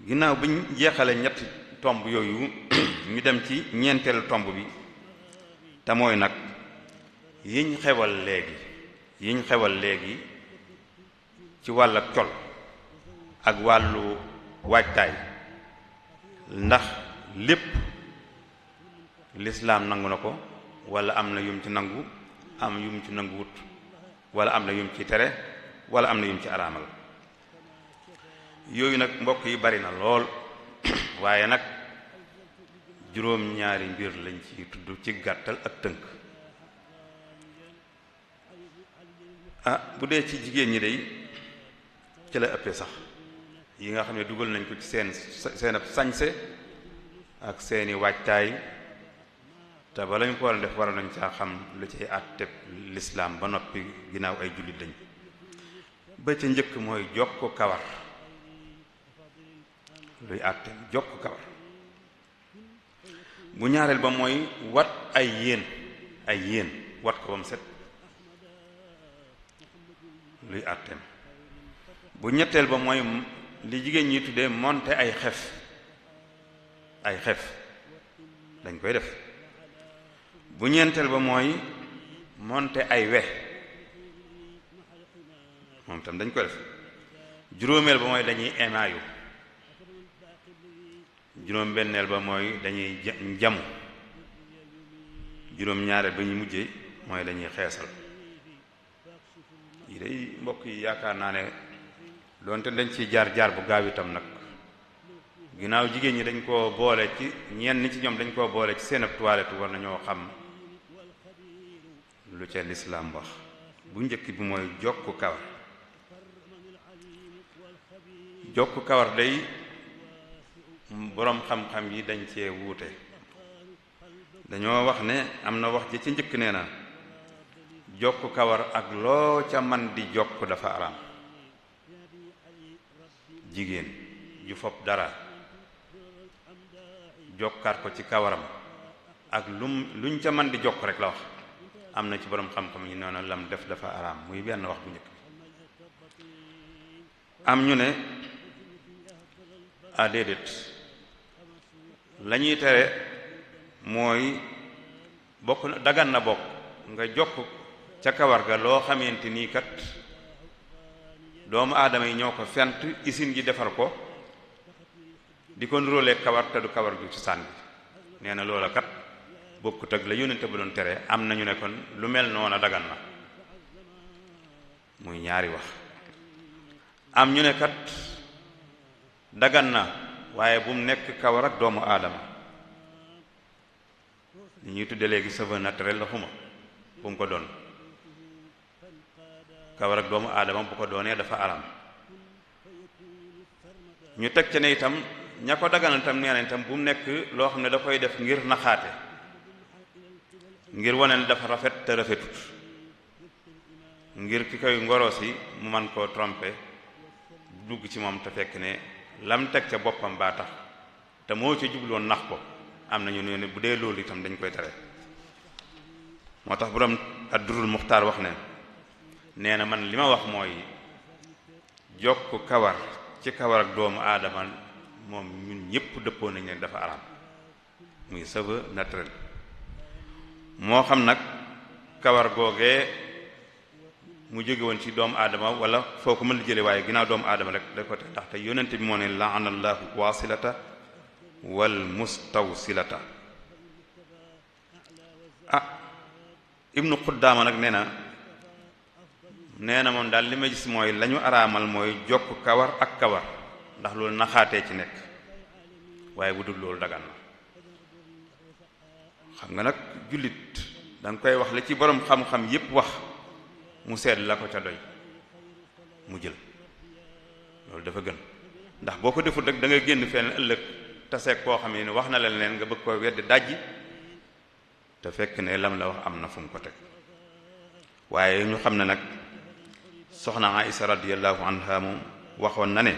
ginnaaw bi ñu jeexale ñetti tomb yooyu ñu dem ci ñeenteelu tomb bi te mooy nag yiñ xewal léegi ci wàll ak col ak wàllu waajtaay ndax lépp lislaam nangu na ko wala am na yum ci nangu am yum ci nangu wut wala am na yum ci tere wala am na yum ci araamal yooyu nag mbokk yi bari na lool waaye nag juróom-ñaari mbir lañ ci tudd ci gàttal ak tënk bu dee ci jigéen ñi day ci la ëppee sax yi nga xam ne dugal nañ ko ci seen ab sañse ak seeni waajtaay te ba lañ ko war a def war nañ caa xam lu ci àtteb lislaam ba noppi ginnaaw ay jullit lañ ba ca njëkk mooy jokk kawar luy àtte jokk kawar bu ñaareel ba mooy wat ay yéen wat ko ba mu set luy àtteem bu ñetteel ba mooy li jigéen ñi tuddee monte ay xef dañ koy def bu ñeenteel ba mooy monte ay we moom tam dañ koy def juróomeel ba mooy dañuy émaayu juróom benneel ba mooy dañuy jamu juróom ñaareel ba ñu mujjee mooy dañuy xeesal yi day mbokk yi yaakaar naa ne doonte dañ ci jaar bu gaaw itam nag ginnaaw jigéen ñi dañ koo boole ci ñenn ci ñoom dañ koo boole ci seen ab toilette war nañoo xam lu ca lislaam wax bu njëkk bi mooy jokk kawar day boroom xam-xam yi dañ cee wuute dañoo wax ne am na wax ji ci njëkk nee na jokk kawar ak loo ca man di jokk dafa araam jigéen ju fopp dara jokkaat ko ci kawaram ak luñ ca man di jokk rek la wax am na ci boroom xam-xam yi noonu lam def dafa araam muy benn wax bu njëkk am ñu ne déedéet la ñuy tere mooy bokk na dagan na bokk nga jokk ca kawar ga loo xamante nii kat doomu aadama yi ñoo ko fent usine ji defar ko di ko nuróolee kawar te du kawar ju ci sànni nee na loola kat bokkut ak la yónnente ba doon tere am nañu ne kon lu mel noona dagan na muy ñaari wax am ñu ne kat dagan na waaye bu mu nekk kawar ak doomu aadama li ñuy tudde léegi cheveux naturel la xuma bu mu ko doon kawar ak doomu aadama bu ko doonee dafa aram ñu teg ca ne itam ña ko daganal itam nee nañ itam bu mu nekk loo xam ne da koy def ngir naxaate ngir wane ne dafa rafet te rafetut ngir ki koy ngoro si mu man koo tromper dugg ci moom te fekk ne lam teg ca boppam baa tax te moo ca jubloon nax ko am nañu ne bu dee loolu itam dañ koy tere moo tax borom ad-Durrul Muxtaar wax ne nee na man li ma wax mooy jokk kawar ci kawar ak doomu aadama moom ñun ñëpp dëppoo nañ ne dafa araam muy cheveux naturel moo xam nag kawar googee mu jóge woon ci doomu aadama wala foo ko mën la jële waaye ginnaaw doomu aadama rek da ko te ndaxte yonente bi moo ne la'ana allahu waasilata wal mustawsilata ibnu Quddaama nag nee na moom daal li ma gis mooy lañu araamal mooy jokk kawar ak kawar ndax loolu naxaatee ci nekk waaye bu dul loolu dagan na xam nga nag jullit danga koy wax la ci borom xam-xam yépp wax mu seet la ko ca doy mu jël loolu dafa gën ndax boo ko deful rek da nga génn fenn ëllëg taseeg koo xam ne wax na leen nga bëgg koo weddi dajji te fekk ne lam la wax am na fu mu ko teg waaye ñu xam ne nag soxna Aïsa radiyallahu anha moom waxoon na ne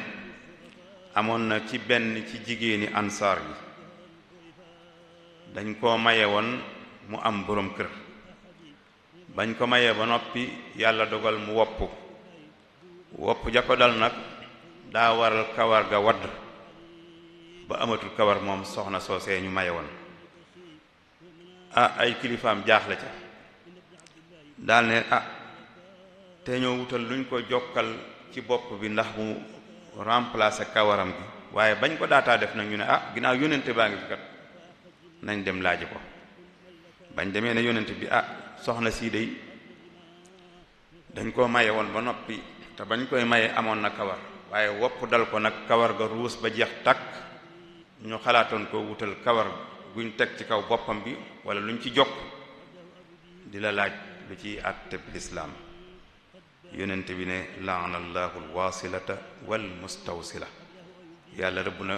amoon na ci benn ci jigéeni ansaar yi dañ koo maye woon mu am boroom kër bañ ko mayee ba noppi yàlla dogal mu wopp ja ko dal nag daa waral kawar ga wadd ba amatul kawar moom soxna soosee ñu maye woon ay kilifaam jaaxle ca daal ne te ñoo wutal luñ ko jokkal ci bopp bi ndax mu remplacer kawaram gi waaye bañ ko daataa def nag ñu ne ginnaaw yónnente baa ngi fi kat nañ dem laaji ko bañ demee ne yónnente bi soxna sii dey dañ koo maye woon ba noppi te bañ koy maye amoon na kawar waaye wopp dal ko nag kawar ga ruus ba jeex tàkk ñu xalaatoon ko wutal kawar guñ teg ci kaw boppam bi wala luñ ci jokk di la laaj lu ci àtteb lislaam yonent bi ne laana allahu alwasilata wal mustawsila yàlla rëbb na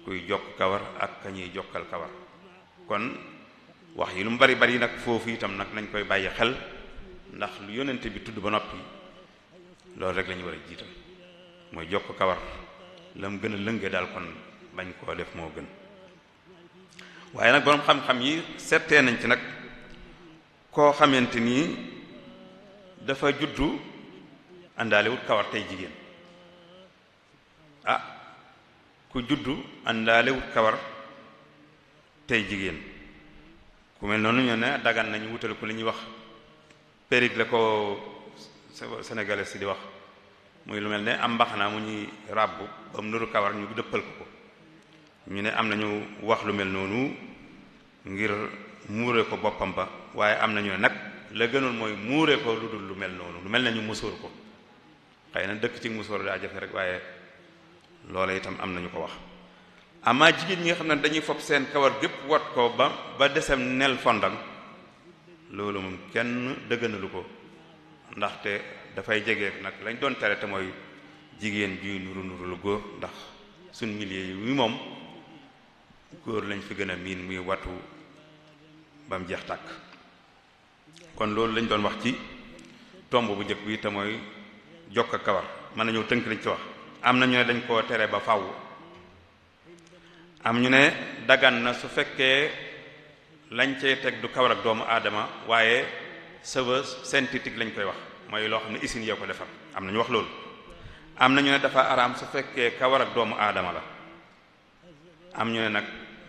kuy jokk kawar ak ka ñuy jokkal kawar kon wax yi lu mu bari bari nag foofu itam nag nañ koy bàyyi xel ndax lu yonent bi tudd ba noppi loolu rek la ñu war a jiital mooy jokk kawar la mu gën a lënge daal kon bañ koo def moo gën waaye nag boroom xam-xam yi settee nañ ci nag koo xamante nii dafa juddu àndaalewut kawar tey jigéen ku juddu àndaalewut kawar tey jigéen ku mel noonu ñu ne dagan nañu wutal ko li ñuy wax périg la ko sénégalais si di wax muy lu mel ne am mbaxana mu ñuy ràbb ba mu nuru kawar ñu dëppal ko ñu ne am nañu wax lu mel noonu ngir muure ko boppam ba waaye am nañu ne nag la gënoon mooy muure ko lu dul lu mel noonu lu mel ne ñu musóor ko xëy na dëkk ci musóor daa jafe rek waaye loola itam am nañu ko wax amaa jigéen ñi nga xam ne dañuy fopp seen kawar gépp wat ko ba desem nel fondang loolu moom kenn dëgganalu ko ndaxte dafay jege nag lañ doon tere te mooy jigéen juy nuru lu góor ndax suñ milieu yi moom góor lañ fi gën a miin muy watu ba mu jeex tàkk kon loolu lañ doon wax ci tomb bu njëkk bi te mooy jokk ak kawar mën nañoo tënk lañ ci wax am na ñu ne dañ koo tere ba faw am ñu ne dagan na su fekkee lañ cey teg du kawar ak doomu aadama waaye cheveux synthétique lañ koy wax mooy loo xam ne usine yoo ko defar am na ñu wax loolu am na ñu ne dafa araam su fekkee kawar ak doomu aadama la am ñu ne nag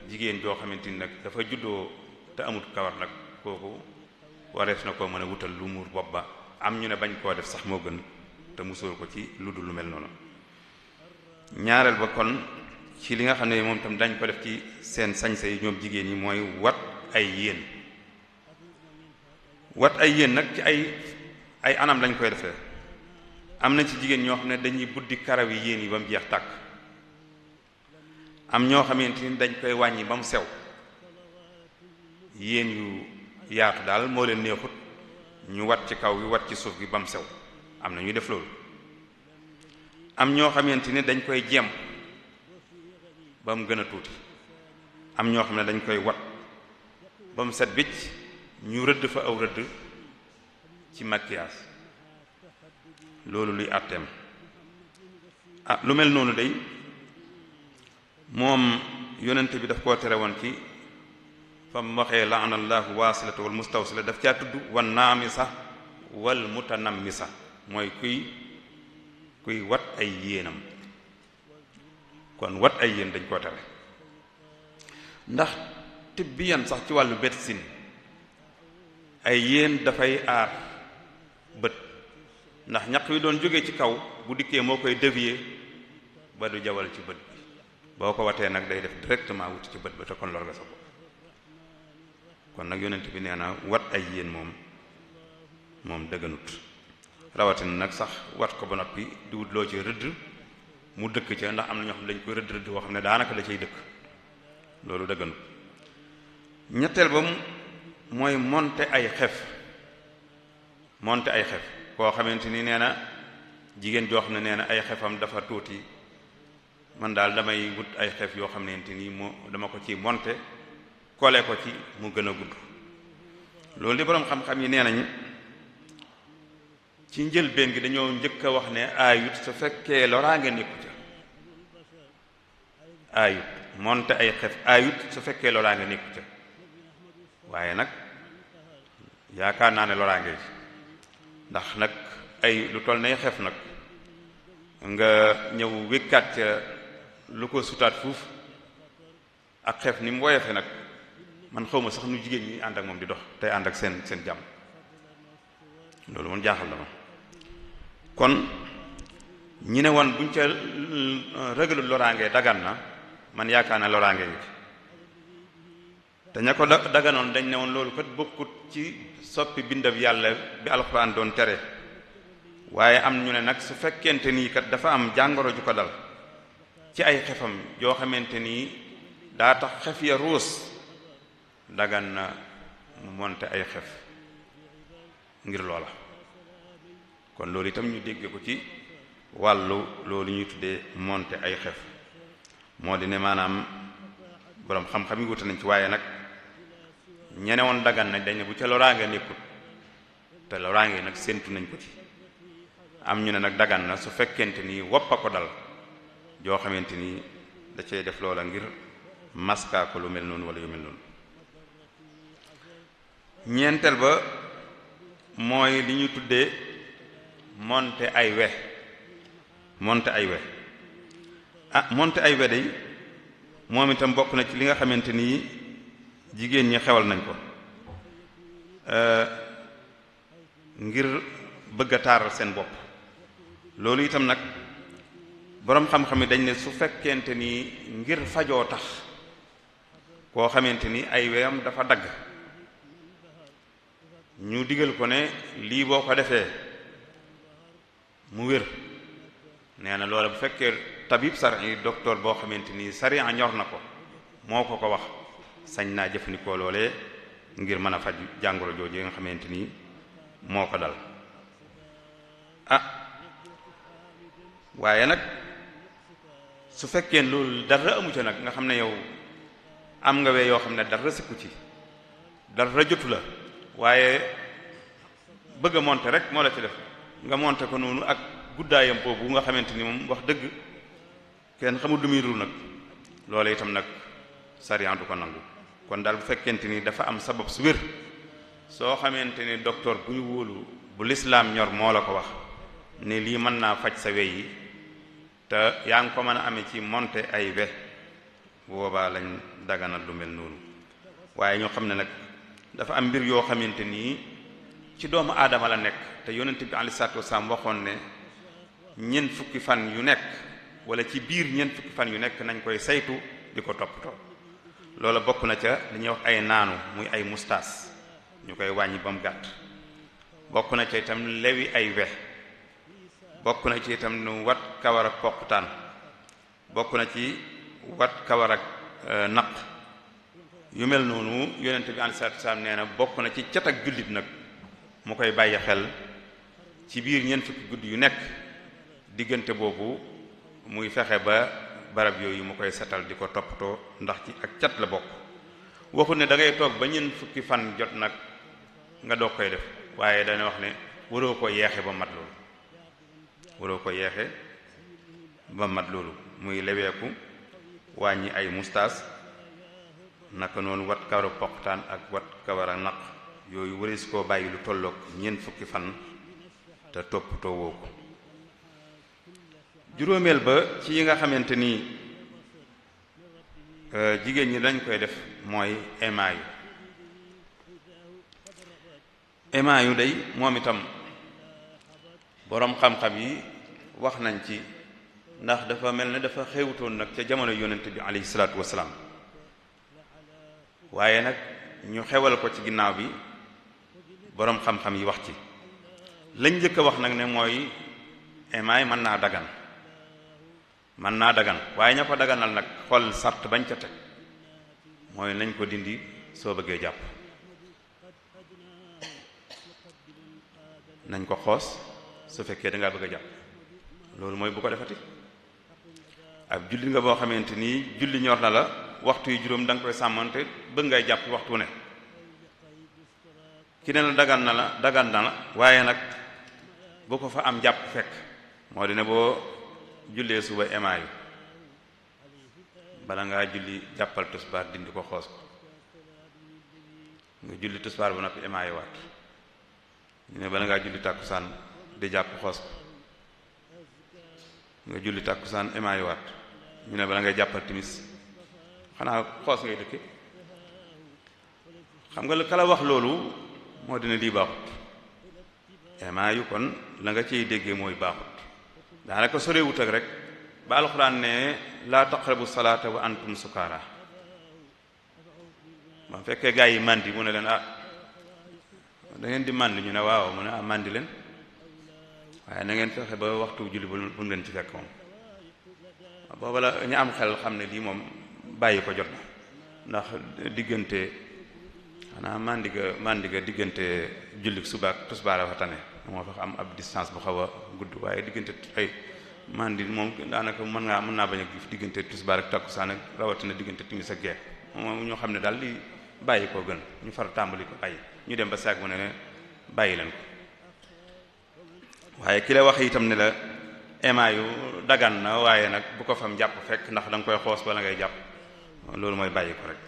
jigéen joo xamante ni nag dafa juddoo te amut kawar nag kooku wareef na koo mën a wutal lu muur bopp ba am ñu ne bañ koo def sax moo gën te musóor ko ci lu dul lu mel noonu ñaareel ba kon ci li nga xam ne moom tam dañ ko def ci seen sañse yi ñoom jigéen ñi mooy wat ay yéen nag ci ay anam lañ koy defee am na ci jigéen ñoo xam ne dañuy buddi karaw yi yéen yi ba mu jeex tàkk am ñoo xamante ni dañ koy wàññi ba mu sew yéen yu yaatu daal moo leen neexut ñu wat ci kaw gi wat ci suuf gi ba mu sew am na ñuy def loolu am ñoo xamante ni dañ koy ba mu gën a tuuti am ñoo xam ne dañ koy wat ba mu set bicc ñu rëdd fa aw rëdd ci maquillage loolu luy àtteem lu mel noonu day moom yonent bi daf koo tere woon ci fa mu waxee la'ana allahu waasilata wal mustawsila daf caa tudd wan naamisa wal mutanammisa mooy kuy wat ay yéenam kon wat ay yéen dañ koo tere ndax tibbiyan sax ci wàllu médecine ay yéen dafay aar bët ndax ñaq wi doon jóge ci kaw bu dikkee moo koy dévier ba du jawal ci bët bi boo ko watee nag day def directement wuti ci bët ba te kon lor nga sa bopp kon nag yonent bi nee na wat ay yéen moom dëgganut rawatina nag sax wat ko ba noppi di wut loo ci rëdd mu dëkk ca ndax am na ñoo xam ne dañ koy rëdd woo xam ne daanaka da cay dëkk loolu dëgganut ñetteel ba mooy monter ay xef koo xamante ni nee na jigéen joo xam ne nee na ay xefam dafa tuuti man daal damay wut ay xef yoo xamante ni dama ko ci monter kole ko ci mu gën a gudd loolu di boroom xam-xam yi nee nañ ci njëlbéen gi dañoo njëkk a wax ne aayut su fekkee loraange nekku ca aayut monter ay xef aayut su fekkee loraange nekku ca waaye nag yaakaar naa ne loraange ndax nag ay lu toll nay xef nag nga ñëw wékkaat ca lu ko sutaat fuuf ak xef ni mu woyofe nag man xawma sax nu jigéen ñi ànd ak moom di dox tey ànd ak seen jàmm loolu moom jaaxal na ma kon ñi ne woon buñ ca rëgalu loraange dagan na man yaakaar na loraange ngi te ña ko daganoon dañ ne woon loolu kat bokkut ci soppi bindab yàlla bi alxuraan doon tere waaye am ñu ne nag su fekkente nii kat dafa am jàngoro ju ko dal ci ay xefam yoo xamante nii daa tax xef ya ruus dagan na mu monte ay xef ngir loola kon loolu itam ñu dégge ko ci wàllu loolu ñuy tuddee monte ay xef moo di ne maanaam boroom xam-xam yi wuute nañ ci waaye nag ñene woon dagan nañ dañ ne bu ca loraange nekkut te loraange nag séentu nañ ko ci am ñu ne nag dagan na su fekkente ni woppa ko dal joo xamante ni da cay def loola ngir maska ko lu mel noonu wala yu mel noonu ñeenteel ba mooy li ñu tuddee monte ay we monte ay we day moom itam bokk na ci li nga xamante ni jigéen ñi xewal nañ ko ngir bëgg a taaral seen bopp loolu itam nag boroom xam-xam yi dañ ne su fekkente ni ngir fajoo tax koo xamante ni ay weyam dafa dagg ñu digal ko ne lii boo ko defee mu wér nee na loola bu fekkee tabib sari docteur boo xamante ni sariya ñor na ko moo ko wax sañ naa jëfandikoo loolee ngir mën a faj jàngoro jooju yi nga xamante ni moo ko dal waaye nag su fekkee loolu dara amu ca nag nga xam ne yow am nga we yoo xam ne dara sikku ci dara jotu la waaye bëgg a monter rek moo la ci def nga monter ko noonu ak guddaayam boobu nga xamante ni moom wax dëgg kenn xamul lu muy ru nag loolu itam nag sariya du ko nangu kon daal bu fekkente ni dafa am sabab su wér soo xamante ni docteur bu ñu wóolu bu lislaam ñor moo la ko wax ne lii mën naa faj sa we yi te yaa ngi ko mën a amee ci monter ay we boobaa lañ daganal lu mel noonu waaye ñoo xam ne nag dafa am mbir yoo xamante nii ci doomu aadama la nekk te yonent bi alayhi salaatu wasalaam waxoon ne ñeent fukki fan yu nekk wala ci biir ñeent fukki fan yu nekk nañ koy saytu di ko toppatoo loola bokk na ca li ñuy wax ay naanu muy ay mustaas ñu koy wàññi ba mu gàtt bokk na ca itam lewi ay we bokk na ci itam nu wat kawar ak poqutaan bokk na ci wat kawar ak naq yu mel noonu yonent bi alayhi salaatu wasalaam nee na bokk na ci cat ak jullit nag mu koy bàyyi xel ci biir ñeent fukki guddi yu nekk diggante boobu muy fexe ba barab yooyu mu koy setal di ko toppatoo ndax ci ak cat la bokk. waxut ne da ngay toog ba ñeent fukki fan jot nag nga doog koy def waaye dana wax ne waroo ko yeexe ba mat loolu waroo ko yeexe ba mat loolu muy leweeku wàññi ay mustaas naka noonu wat kawara poqtaan ak wat kawara naq yooyu waris koo bàyyi lu tolloog ñeent fukki fan te toppatoo woo ko. juróomeel ba ci yi nga xamante ni jigéen ñi dañ koy def mooy émaillu day moom itam boroom xam-xam yi wax nañ ci ndax dafa mel ne dafa xewutoon nag ca jamono yonent bi alayhi salaatu wasalaam waaye nag ñu xewal ko ci ginnaaw bi boroom xam-xam yi wax ci lañ njëkk a wax nag ne mooy émail mën naa dagan waaye ña ko daganal nag xool sart bañ ca teg mooy nañ ko dindi soo bëggee jàpp nañ ko xoos su fekkee dangaa bëgg a jàpp loolu mooy bu ko defati ab julli nga boo xamante nii julli ñor na la waxtu yu juróom da nga koy sàmmante bëgg ngay jàpp waxtu ne ki ne la dagan na la waaye nag bu ko fa am jàpp fekk moo di ne boo jullee suba émaillu bala ngaa julli jàppal tusbaar dindi ko xoos ko nga julli tusbaar ba noppi émaillu waat ñu ne bala ngaa julli tàkkusaan di jàpp xoos ko nga julli tàkkusaan émaillu waat ñu ne bala ngay jàppal timis xanaa xoos ngay dëkke xam nga kala wax loolu moo dina lii baaxut émaillu kon la nga ciy déggee mooy baaxut daanaka sorewut ak rek ba alxuraan ne laa taqrabu salaata wa antum sukaara ba fekkee gaa yi màndi mu ne leen da ngeen di màndi ñu ne waaw mu ne màndi leen waaye na ngeen fexe ba waxtu julli bu mu leen ci fekk moom booba la ñu am xel xam ne lii moom bàyyi ko jot na ndax diggante xanaa màndi ga diggante julli suba ak tusbaar fa tane moo tax am ab distance bu xaw a gudd waaye diggante ay màndi moom daanaka mën naa bañ a gis diggante tusbaar ak takkusaan ak rawatina diggante timis ak gee moom ñoo xam ne daal di bàyyi koo gën ñu far tàmbali ko bàyyi ñu dem ba saag mu ne bàyyi leen ko waaye ki la wax itam ne la émaillu dagan na waaye nag bu ko fam jàpp fekk ndax da nga koy xoos bala ngay jàpp loolu mooy bàyyi ko rek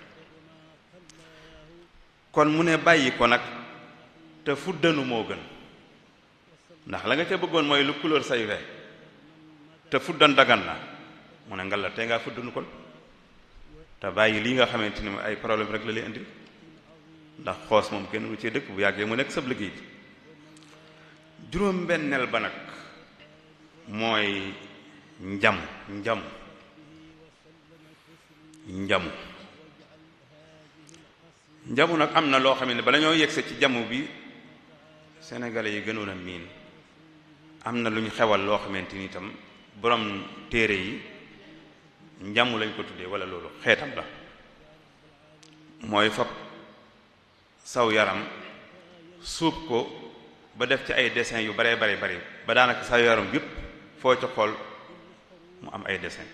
kon mu ne bàyyi ko nag te fuddanu moo gën ndax la nga ca bëggoon mooy lu couleur say we te fuddan dagan na mu ne ngal la tey ngaa fuddanu kon te bàyyi lii nga xamante ni ay problème rek la lay indi ndax xoos moom kenn mu ci dëkk bu yàggee mu nekk sab liggéey juróom benneel ba nag mooy njamu nag am na loo xam ne bala ñoo yegse ci jamu bi sénégalais yi gënoon a miin am na lu ñu xewal loo xamante ni itam borom téere yi njamu lañ ko tuddee wala loolu xeetam la mooy fab saw yaram suub ko ba def ci ay dessin yu bare bare bare ba daanaka saw yaram yépp foo ca xool mu am ay dessin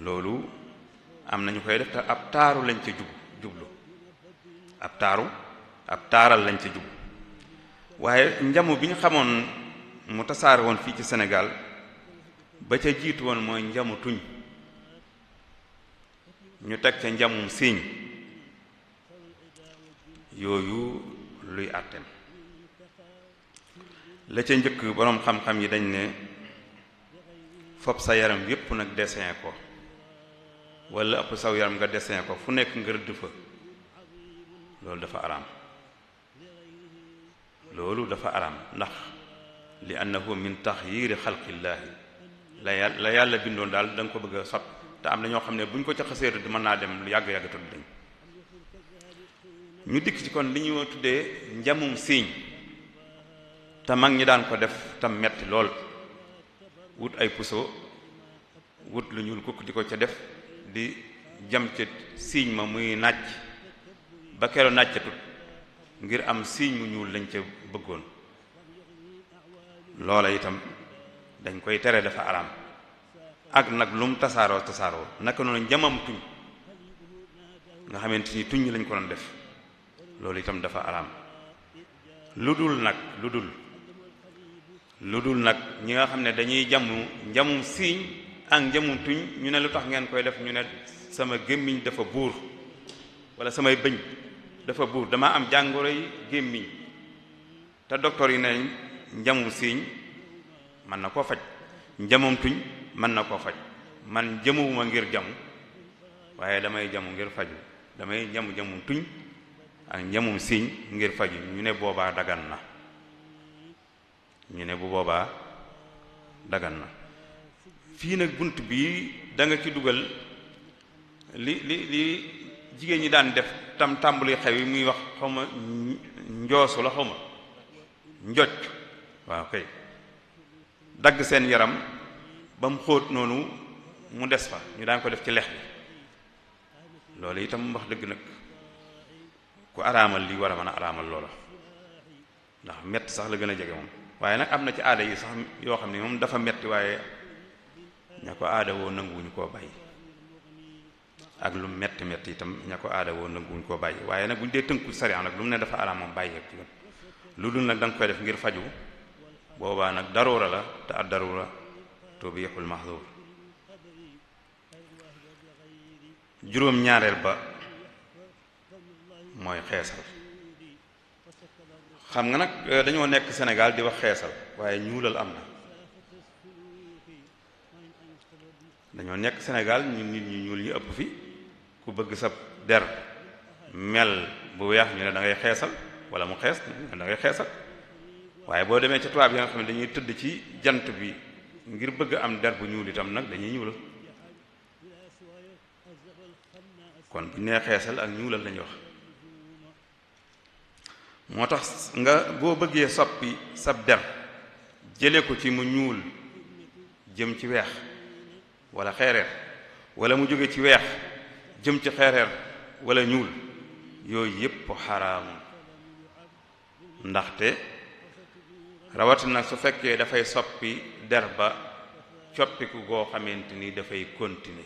loolu am nañu koy def te ab taaru lañ ca jublu ab taaral lañ ca jublu waaye njamu bi ñu xamoon mu tasaare woon fii ci Sénégal ba ca jiitu woon mooy njamu tuñ ñu teg ca njamum siiñ yooyu luy àtteem la ca njëkk boroom xam-xam yi dañ ne fopp sa yaram yépp nag dessin ko wala ëpp saw yaram nga dessin ko fu nekk nga rëdd fa loolu dafa araam ndax li annahu min taxyiiri xalqillaahi la yàlla bindoon daal da nga ko bëgg a sot te am na ñoo xam ne bu ñu ko ca xasee rëdd mën naa dem lu yàgg-yàgg tudd dañ ñu dikk ci kon li ñu tuddee njamum siiñ te mag ñi daan ko def tam metti lool wut ay puso wut lu ñuul kukk di ko ca def di jam ca siiñ ma muy nàcc ba kero nàccatut ngir am siiñ mu ñuul lañ ca bëggoon loola itam dañ koy tere dafa araam ak nag lum tasaaroo naka noonu njamam tuñ nga xamante ni tuñ lañ ko doon def loolu itam dafa araam lu dul nag ñi nga xam ne dañuy njamum siiñ ak njamum tuñ ñu ne lu tax ngeen koy def ñu ne sama gémmiñ dafa buur wala samay bëñ dafa buur dama am jàngoro yi gémmiñ te docteur yi ne njamum siiñ mën na koo faj njamum tuñ mën na koo faj man jëmuwuma ngir jamu waaye damay jamu ngir faju damay jamum tuñ ak njamum siiñ ngir faju ñu ne boobaa dagan na ñu ne bu boobaa dagan na fii nag bunt bi da nga ci dugal li jigéen ñi daan def tam tàmbali xew yi muy wax xawma njoosu la xawma njoj waaw kay dagg seen yaram ba mu xóot noonu mu des fa ñu daan ko def ci lex bi loolu itam wax dëgg nag ku araamal li war a mën a araamal loola ndax metti sax la gën a jege moom waaye nag am na ci aada yi sax yoo xam ne moom dafa metti waaye ña ko aada woo nanguwuñu koo bàyyi ak lu metti itam ña ko aada woo nanguwuñu koo bàyyi waaye nag bu ñu dee tënku sariya nag lu mu ne dafa araam moom bàyyi ak ci lu dul nag da nga koy def ngir faju boobaa nag daruura la te ad daruura tubihul mahdur juróom-ñaareel ba mooy xeesal xam nga nag dañoo nekk Sénégal di wax xeesal waaye ñuulal am na dañoo nekk Sénégal ñun nit ñu ñuul ñu ëpp fi ku bëgg sa der mel bu weex ñu ne da ngay xeesal wala mu xees ñu ne da ngay xeesal waaye boo demee ca tubaab yi nga xam ne dañuy tëdd ci jant bi ngir bëgg am der bu ñuul itam nag dañuy ñuulal kon bu ñu nee xeesal ak ñuulal lañuy wax moo tax nga boo bëggee soppi sab der jële ko ci mu ñuul jëm ci weex wala xeereer wala mu jóge ci weex jëm ci xeereer wala ñuul yooyu yépp xaraam ndaxte rawatina su fekkee dafay soppi der ba coppiku goo xamante ni dafay continuer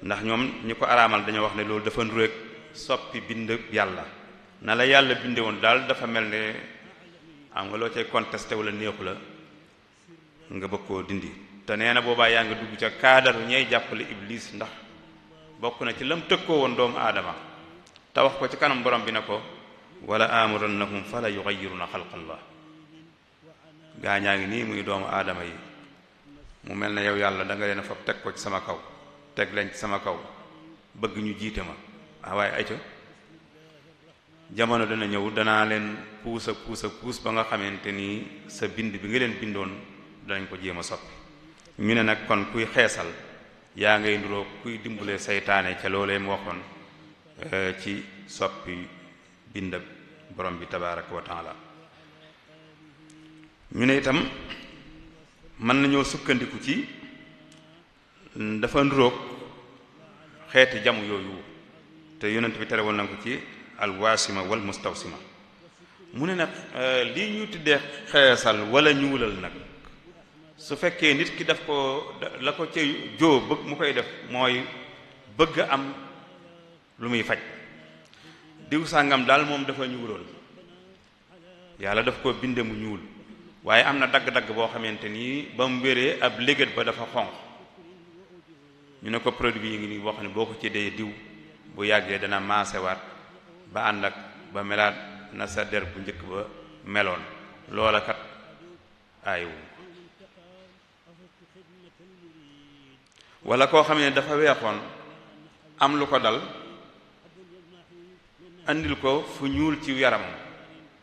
ndax ñoom ñi ko araamal dañoo wax ne loolu dafa ndureek soppi bind yàlla na la yàlla binde woon daal dafa mel ne am nga loo cay contesté wala neexu la nga bëgg koo dindi te nee na boobaa yaa ngi dugg ca kaadaru ñay jàppale iblis ndax bokk na ci lam tëkkoo woon doomu aadama te wax ko ci kanam borom bi ne ko wala amurannahum fala yughayyiruna xalqallah gaañaa ngi nii muy doomu aadama yi mu mel ne yow yàlla da nga leen a fab teg ko ci sama kaw teg leen ci sama kaw bëgg ñu jiite ma waaye ayca jamono dana ñëw danaa leen puus ba nga xamante ni sa bind bi nga leen bindoon danañ ko jéem a soppi ñu ne nag kon kuy xeesal yaa ngay nduroo kuy dimbale saytaane ca loolee mu waxoon ci soppi bind borom bi tabaraka wa taala ñu ne itam mën nañoo sukkandiku ci dafa nduroog xeeti jamu yooyu te yonent bi terewal na ko ci alwaasima wal mustawsima mu ne nag lii ñuy tuddee xeesal wala ñuulal nag su fekkee nit ki daf ko la ko ci joo bëgg mu koy def mooy bëgg am lu muy faj diw sàngam daal moom dafa ñuuloon yàlla daf ko binde mu ñuul waaye am na dagg-dagg boo xamante nii ba mu wéree ab léget ba dafa xonq ñu ne ko produit yi ngi nii boo xam ne boo ko ci dee diw bu yàggee dana maasewaat ba ànd ak ba melaat na sa der bu njëkk ba meloon loola kat aayiwu wala koo xam ne dafa weexoon am lu ko dal andil ko fu ñuul ci yaram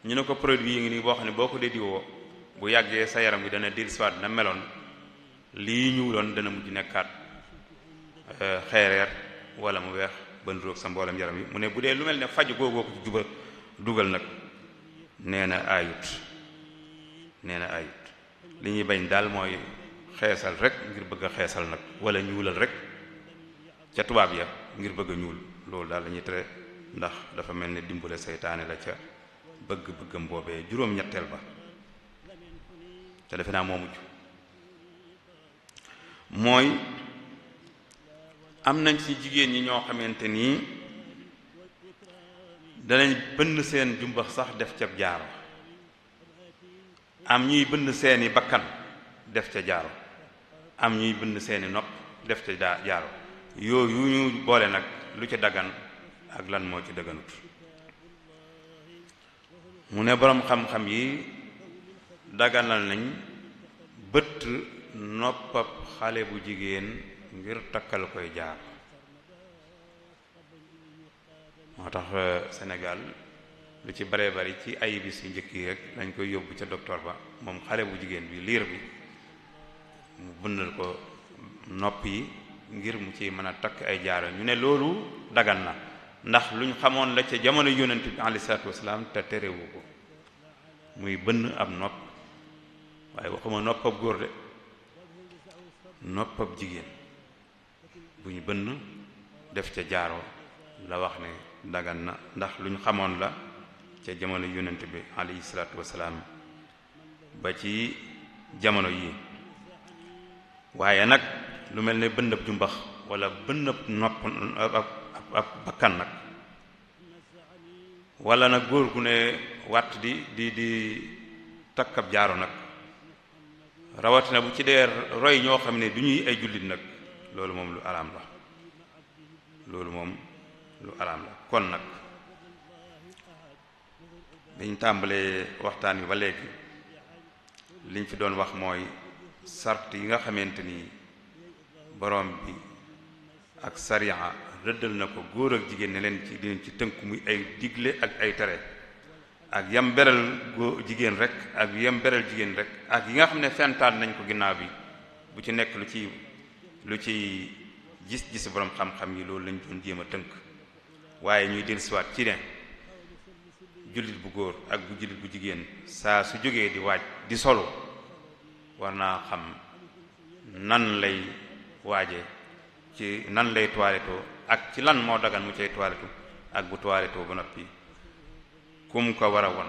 ñu ne ko produit yi ngi nii boo xam ne boo ko dee diwoo bu yàggee sa yaram bi dana dellusiwaat na meloon lii ñuuloon dana mujj nekkaat xeereer wala mu weex ba nduroog sa mboolem yaram yi mu ne bu dee lu mel ne faju googoo ko ci dugal nag nee na ayut li ñuy bañ daal mooy xeesal rek ngir bëgg a xeesal nag wala ñuulal rek ca tubaab ya ngir bëgg a ñuul loolu daal la ñuy tere ndax dafa mel ne dimbale seytaane la ca bëgg-bëggam boobee juróom-ñetteel ba te defe naa moo mujj mooy am nañ ci jigéen ñi ñoo xamante nii danañ bënn seen jumbax sax def ca jaaro, am ñuy bënn seeni bakkan def ca jaaro, am ñuy bënn seeni nopp def ca jaaro. yooyu ñu boole nag lu ci dagan ak lan moo ci daganut. mu ne boroom xam-xam yi daganal nañ bëtt noppab xale bu jigéen ngir takkal koy jaar. moo tax Sénégal lu ci baree bari ci ay bis yu njëkk yi rek dañ koy yóbbu ca docteur ba, moom xale bu jigéen bi liir bi mu bënnal ko nopp yi ngir mu ci mën a takk ay jaaro. ñu ne loolu dagan na ndax luñ xamoon la ca jamono yonent bi alayhi salaatu wasalaam te terewu ko, muy bënn ab nopp, waaye waxuma noppab góor de, noppab jigéen bu ñu bënn def ca jaaro la wax ne dagan na ndax luñ xamoon la ca jamono yonent bi alayhi salaatu wasalaam ba ci jamono yii. waaye nag lu mel ne bënnëb jumbax wala bënnëb nopp ab bakkan nag, wala nag góor gu ne wàtt di takkab jaaro nag, rawatina bu ci dee roy ñoo xam ne du ñuy ay jullit nag, loolu moom lu araam la, loolu moom lu araam la. kon nag dañ tàmbalee waxtaan wi ba léegi liñ fi doon wax mooy sart yi nga xamante ni borom bi ak sariya rëddal na ko góor ak jigéen ne leen ci dinañ ci tënk, muy ay digle ak ay tere, ak yam beral góor jigéen rek ak yam beral jigéen rek, ak yi nga xam ne fentaan nañ ko ginnaaw bi, bu ci nekk lu ci gis-gis borom xam-xam yi loolu lañ doon jéem a tënk. waaye ñuy dellusiwaat ci ne jullit bu góor ak bu jullit bu jigéen saa su jógee di waaj di solo war naa xam nan lay waaje, ci nan lay toilettoo ak ci lan moo dagan mu cay toilettu, ak bu toilettoo ba noppi kum ko war a won,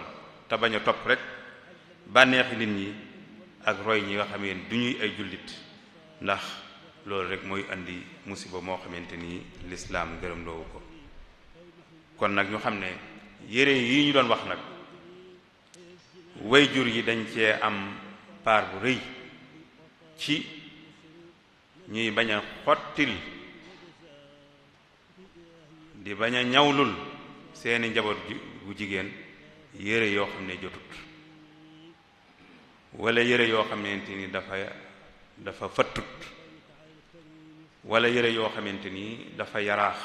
te bañ a topp rek bànneexi nit ñi ak roy ñi nga xamee du ñuy ay jullit, ndax loolu rek mooy andi musiba moo xamante ni lislaam gërëm loowu ko. kon nag ñu xam ne yére yi ñu doon wax nag way jur yi dañ cee am part bu rëy ci ñuy bañ a xottil di bañ a ñawlul seeni njaboot bu jigéen yére yoo xam ne jotut, wala yére yoo xamante ni dafa fattut, wala yére yoo xamante ni dafa yaraax,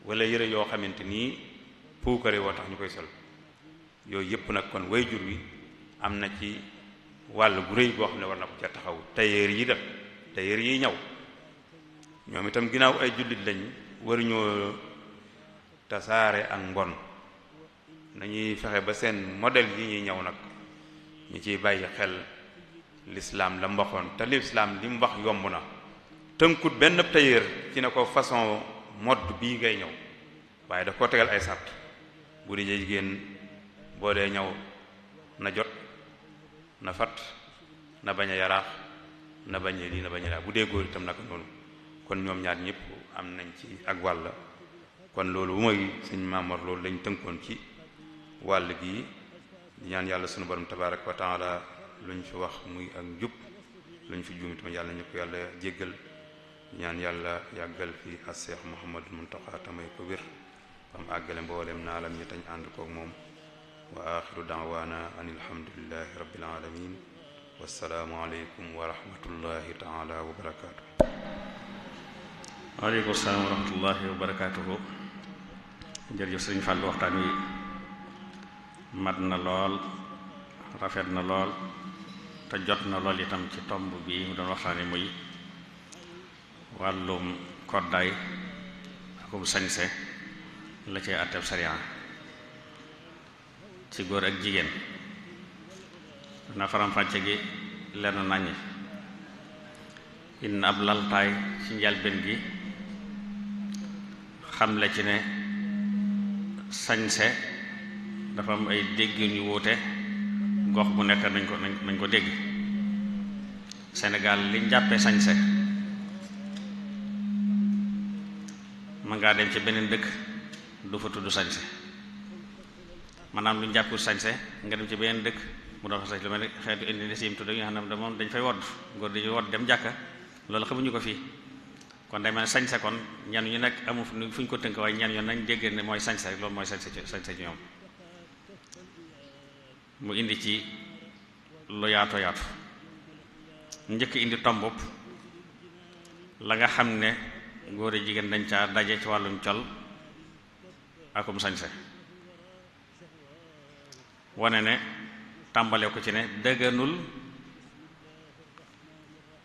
wala yére yoo xamante ni puukare woo tax ñu koy sol. yooyu yépp nag kon way jur wi am na ci wàll gu rëy boo xam ne war na ko ca taxaw. tailleur yi def tailleur yi ñaw ñoom itam ginnaaw ay jullit lañ waruñoo tasaare ak mbon, nañuy fexe ba seen modèle yi ñuy ñaw nag ñu ciy bàyyi xel l'islam la mboxoon. te l'islam li mu wax yomb na, tënkut benn tailleur ci ne ko façon mode bii ngay ñëw, waaye daf koo tegal ay sart. bu dee jigéen boo dee ñëw na jot, na fat, na bañ a yaraax, na bañ a lii na bañ a laa. bu dee góor itam naka noonu. kon ñoom ñaar ñëpp am nañ ci ak wàll. kon loolu mooy sëñ Mamor, loolu lañ tënkoon ci wàll gi. ñaan yàlla sunu borom tabaaraka wa taala luñ fi wax muy ak njub, luñ fi juum itam yàlla ñu ko yàlla jéggal. ñaan yàlla yàggal fi as Seex Muhammadul Muntaqa tamay ko wér bam àggale mboolem naalam ñi tañ ànd koog moom. wa axiru daawaana an alhamdulillahi rabbil alamin. wassalaamu aleykum wa rahmatullahi taala wa barakaatu. waaleykum salaam wa rahmatullahi wa barakaatuhu. jërëjëf sëriñ Fàllu, waxtaan wi mat na lool, rafet na lool, te jot na lool itam ci tomb bi mu doon waxtaane muy wàllum koddaay akum sañse la cay àtteeb sariya ci góor ak jigéen. na faram-fàcce gi lenn naññ. in ab laltaay ci njalbeen gi xam la ci ne sañse dafa am ay déggin yu wuute, gox bu nekk nañ ko dégg. Sénégal liñ jàppee sañse mën ngaa dem ci beneen dëkk du fa tudd sañse maanaam luñ jàppul sañse nga dem ci beneen dëkk mu doon fa sañse lu mel ni xeetu Indonésie yi tudd yi nga xam ne moom dañ fay wodd góor dañuy wodd dem jàkka loolu xamuñu ko fii kon day mel ne sañse kon ñenn ñu nekk amu fu ñu ko tënk waaye ñenn yoon nañ dégg ne mooy sañse rek loolu mooy sañse ci ñoom mu indi ci lu yaatu yaatu njëkk indi tombub la nga xam ne góor a jigéen dañ caa daje ci wàllum col akum sañse wane ne tàmbale ko ci ne dëgganul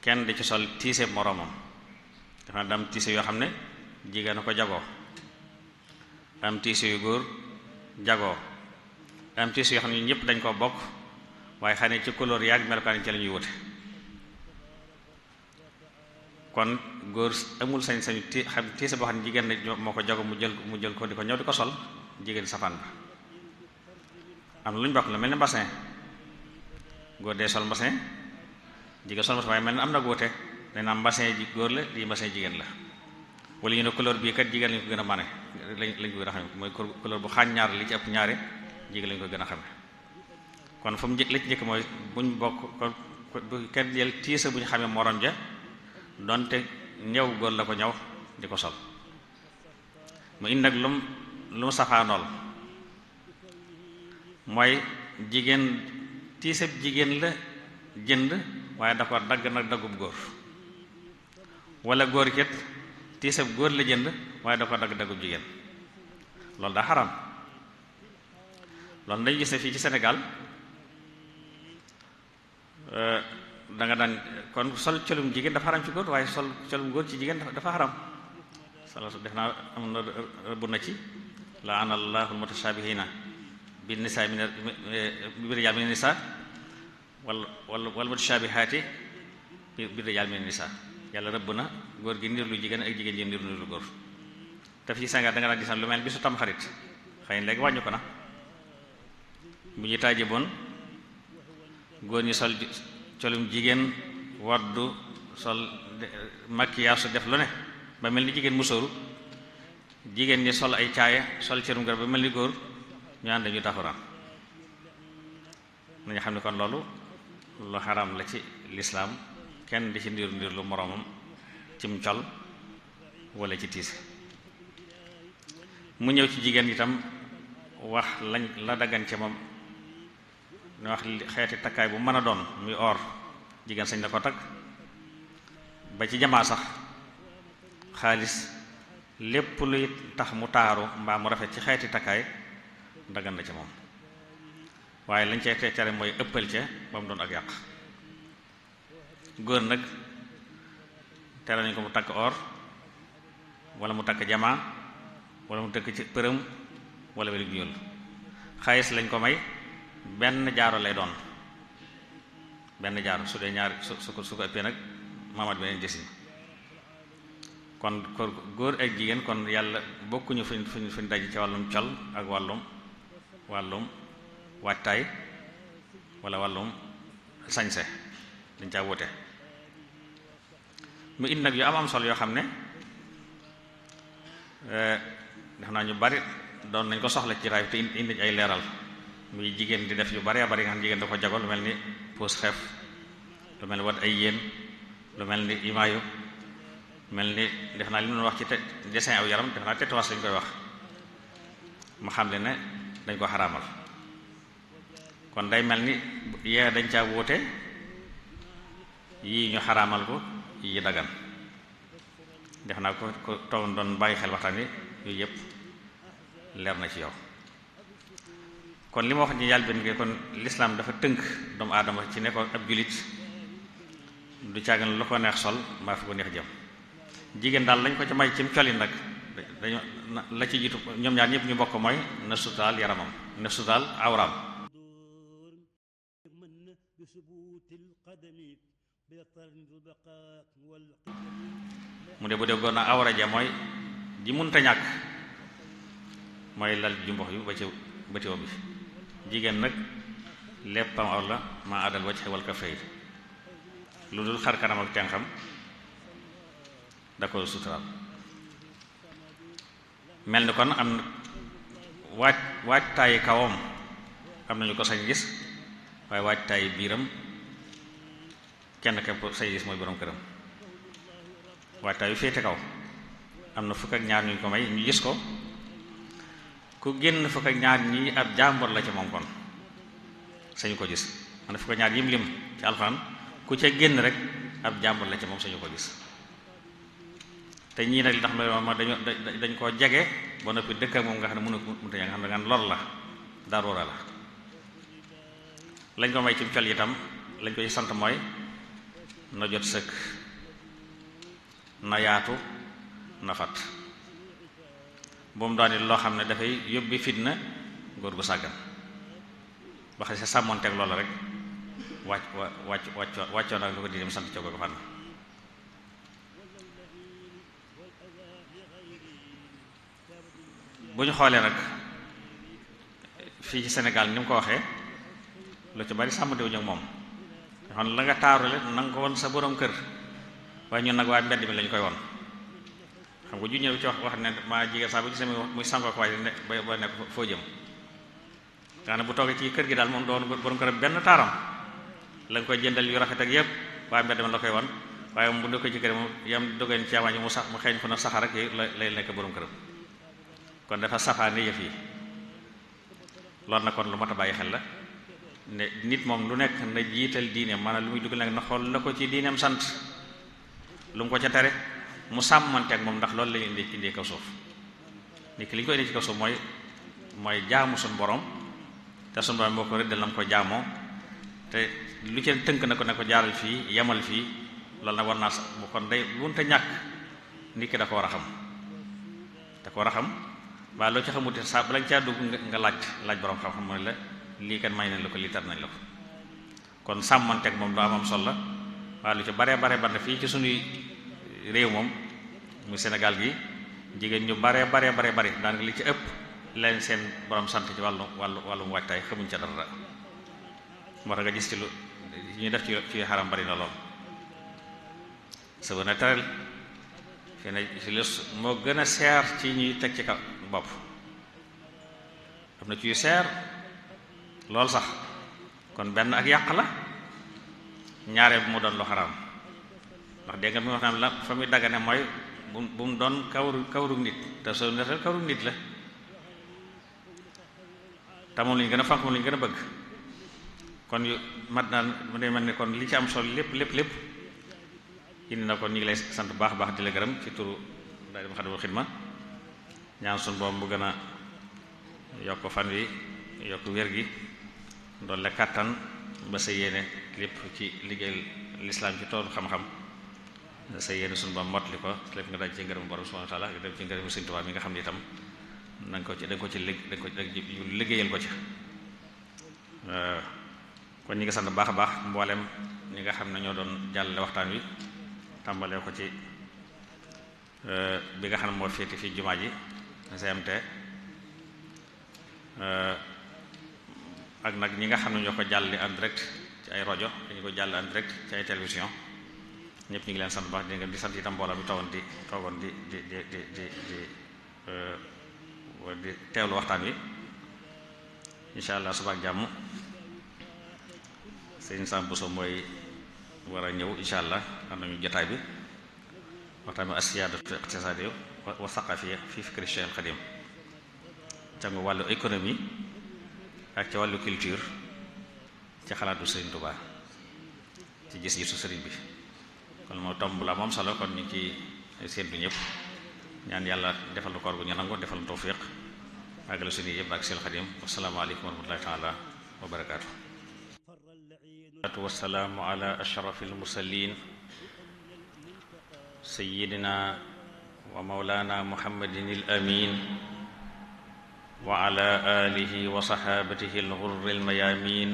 kenn di ci sol tiise moroomam dafa am tiise yoo xam ne jigéen a ko jagoo am tiise yu góor jagoo am tiise yoo xam ne ñëpp dañ ko bokk waaye xam ne ci couleur yaag melokaan ci la ñuy wute kon góor amul sañ-sañu xam tiise boo xam ne jigéen moo ko jago mu jël ko di ko ñëw di ko sol jigéen safaan ba am na lu ñu bokk la mel ni bassin góor dee sol bassin jigéen sol bassin waaye mel ni am na góote dañ naan bassin ji góor la lii bassin jigéen la wala ñu ne couleur bii kat jigéen lañ ko gën a mane lañ ko gën a xame mooy couleur bu xaañ ñaar li ci ëpp ñaare jigéen lañ ko gën a xame kon fu mu li ci njëkk mooy buñ bokk bu kenn jël tiise bu ñu xamee morom ja donte ñëw góor la ko ñëw di ko sol mu indi nag lu mu safaanool mooy jigéen tiiseb jigéen la jënd waaye da ko dagg nag daggub góor wala góor ket tiiseb góor la jënd waaye da ko dagg daggub jigéen loolu daa xaram loolu dañu gis ne fii ci Sénégal da nga daan kon sol colum jigéen dafa xaram ci góor waaye sol colum góor ci jigéen dafa xaram sala def naa am na rëbb na ci la ana allahu almutashabihina bi nisaa bi rijaal min nisaa wal mutashabihaati bi rijaal min nisaa yàlla rëbb na góor gi niir lu jigéen ak jigéen ji niir lu góor te fii Sénégal da nga daan gis lu mel bisu tam xarit xëy na léegi wàññu ko na bu ñu taaje bon góor ñi sol colum jigéen waddu sol maquillage su def lu ne ba mel ni jigéen musóoru jigéen ñi sol ay caaya sol cërum garab ba mel ni góor ñu ànd ñu taxuraan nañu xam ne kon loolu lu xaram la ci lislaam kenn di ci ndiir lu moroomam cim col wala ci tiise mu ñëw ci jigéen itam wax lañ la daggan ci moom ñu wax xeeti takkaay bu mën a doon muy or jigéen sañ na ko takk ba ci jamaa sax xaalis lépp luy tax mu taaru mbaa mu rafet ci xeeti takkaay daggan na ci moom waaye lañ cee tere mooy ëppal ca ba mu doon ak yàq góor nag tere nañ ko mu takk or wala mu takk jamaa wala mu takk ci përëm wala welu ñuul xaalis lañ ko may benn jaaro lay doon benn jaaro su dee ñaar su ko ëppee nag maamat beneen gis kon góor ak jigéen kon yàlla bokkuñu fuñ daj ci wàllum col ak wàllum waajtaay wala wàllum sañse dañ caa wute mu indi nag yu am solo yoo xam ne def naa ñu bari doon nañ ko soxla ci raay te indi ay leeral muy jigéen di def yu bari nga xam jigéen da ko jago lu mel ni puus xef lu mel ni wat ay yéen lu mel ni imaayu mel ni def naa li mu wax ci dessin aw yaram def naa tatouage lañ koy wax mu xam le ne dañ ko xaraamal kon day mel ni yee dañ caa wóote yii ñu xaraamal ko yi dagan def naa ko toog doon bàyyi xel waxtaan wi yooyu yëpp leer na ci yow kon li ma wax ni yàlla benn kon lislaam dafa tënk doomu aadama ci ne ko ab julit du caagan lu ko neex sol mbaa fu ko neex jëm jigéen daal lañ ko ci may cim colin nag dañu la ci jiitu ñoom ñaar ñëpp ñu bokk mooy na sutaal yaramam na sutaal awraam mu de bu dee góor na awra ja mooy ji munta ñàkk mooy lal jumbox yu ba ci bëtiwo bi jigéen nag léppam aw la maa adal wacc wal ka fay lu dul xar kanam ak tenxam da ko suturaal. mel ni kon am waajtaayi kawam am nañu ko sañ gis, waaye waajtaayi biiram kenn képp sañ gis mooy borom këram. waajtaay yu féete kaw am na fukk ak ñaar ñu ko may ñu gis ko, ku génn fukk ak ñaar ñi ab jàmbur la ci moom kon sañu ko gis. man na fukk ak ñaar yim lim ci alxuraan ku ca génn rek ab jàmbur la ci moom sañu ko gis. te ñii nag li tax ma dañ koo jege ba noppi dëkk ak moom nga xam ne mënut a nga xam ne nga lor la daroora la. lañ ko may ci col itam lañ ko ci sant mooy na jot sëkk, na yaatu, na fat, bu mu doon loo xam ne dafay yóbbi fitna góor gu sàggan ba xam ne sa sàmmoonteeg loola rek wàccoo nag lu ko di dem sant ca ko fànn. bu ñu xoolee nag fii ci Sénégal ni mu ko waxee lu ci bari sàmm diw ñu moom xam la nga taarule na nga ko won sa borom kër, waaye ñun nag waa mbedd mi lañu koy won. xam nga ju ñëw ci wax ne maa jigéen sax bu gisee muy sangoo ko waaye ne ba nekk foo jëm nga ne bu toogee ci kër gi daal moom doon borom kër benn taaram la nga koy jëndal yu rafet ak yëpp waa mbedd mi la koy won, waaye moom bu dee ko ci kër moom yam dogeen ci amañ mu sax mu xeeñ fu na saxar rek lay nekk borom këram. kon dafa safaane yëf yi. loolu na kon lu mat a bàyyi xel la ne nit moom lu nekk na jiital diine, maanaam lu muy dugg nag na xool la ko ci diineem sant, lu mu ko ca tere mu sàmmanteeg moom, ndax loolu la ñu indi kaw suuf. nit ki li ñu ko indi ci kaw suuf mooy jaamu suñu borom, te suñu borom moo ko rëddal na mu ko jaamoo, te lu ci tënk na ko ne ko jaaral fii yemal fii. loolu nag war naa sax bu kon day bunte ñàkk nit ki da ko war a xam, da ko war a xam. waaye loo ci xamute sa bala nga caa dugg nga laaj borom xam-xam mooy la lii kan may nañ la ko lii tar nañ la ko. kon sàmmanteeg moom lu am solo la. waaye lu ci bare bari fii ci suñuy réew moom muy Sénégal gi jigéen ñu bari daanaka li ci ëpp leen seen borom sant ci wàllum waajtaay xamuñ ca dara. moo tax nga gis ci lu ñuy def ci xaram bari na lool. sëba na teral fi ne ci moo gën a seer ci ñuy teg ci kaw bopp. am na ci yu seer lool sax, kon benn ak yàq la, ñaare bu mu doon lu xaraam. ndax dégg nga mi wax naan la fa muy dagane mooy bu mu doon kawru nit, te soo netal kawru nit la te moom lañu gën a fonk, moom lañu gën a bëgg. kon yu mat naan mu day mel ni kon li ci am solo lépp indi na kon ñu ngi lay sant baax di la gërëm ci turu daayira Moukhaddamatoul Khidma. ñaan suñu boom bu gën a yokk fan wi yokk wér gi doon la kàttan ba sa yéene lépp ci liggéeyal lislaam ci toolu xam-xam sa yéene suñu boom mottali ko lépp nga daj ci ngërëm borom subhanahu wa ta'ala nga dem ci ngërëm Sëriñ Tuubaa mi nga xam ne itam da nga ko ci liggéeyal ko ci. kon ñi nga sant baax a baax mboolem ñi nga xam ne ñoo doon jàllale waxtaan wi tàmbalee ko ci bi nga xam ne moo féete fii jumaa ji GMT ak nag ñi nga xam ne ñoo ko jàllale en direct ci ay rajo dañu ko jàll en direct ci ay télévision ñëpp ñu ngi leen sant baax di sant itam mbooloo bi toogoon di teewlu waxtaan wi. incha allah suba ak jàmm sëñ Sam Bousso mooy war a ñëw incha allah am nañu jotaay bi waxtaan bi as-siyaadatu iqtisaadiyya wa saqafiyya fi fikri Cheikh al Xadim ca nga wàllu économie ak ca wàllu culture ci xalaatu Sëriñ Tuubaa ci gis-gisu sëriñ bi. kon moo tomb la moom solo kon ñu ngi ci séentu ñëpp ñaan yàlla defal lu koor gu ñu nangu defal tawfiq àggale suñu yëpp ak Cheikh al Xadim. wassalaamu aleykum wa rahmatullahi taala wa barakaatu. wassalaamu ala ashrafil mursalin sayyidina wa mawlana muhammadin al amin wa ala alihi wa sahabatihi al ghurri al mayamin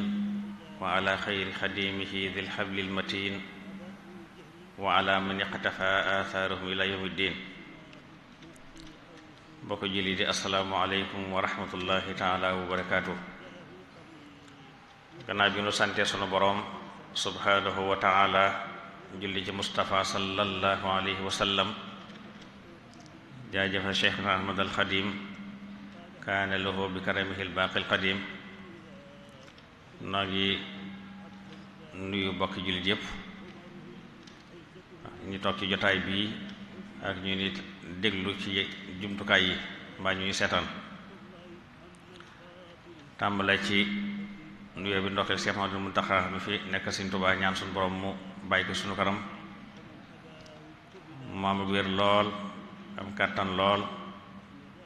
wa ala khayri khadimihi dhil habli al matin wa ala man iqtafa atharahum ila yawmiddin. mbokk julli di assalaamu aleykum wa rahmatullahi taala wa barakaatuh. gannaaw bi nu sante sunu boroom subhanahu wa taala julli ci Mustafa sallallahu alayhi wa sallam. jaajëfa Cheikhna Ahmad al Xadim kaana lahu bi karamihi al baaqi al qadim. noo ngi nuyu bokki jullit yépp ñu toog ci jotaay bii ak ñu nit déglu ci jumtukaay yi mbaa ñuy seetaan. tàmbale ci nuyoo bi ndokkeel Cheikh Mouhamadoul Mountakha mi fi nekk Sëriñ Tuubaa, ñaan suñu borom mu bàyyi ko suñu kanam, mu am wér lool, am kàttan lool,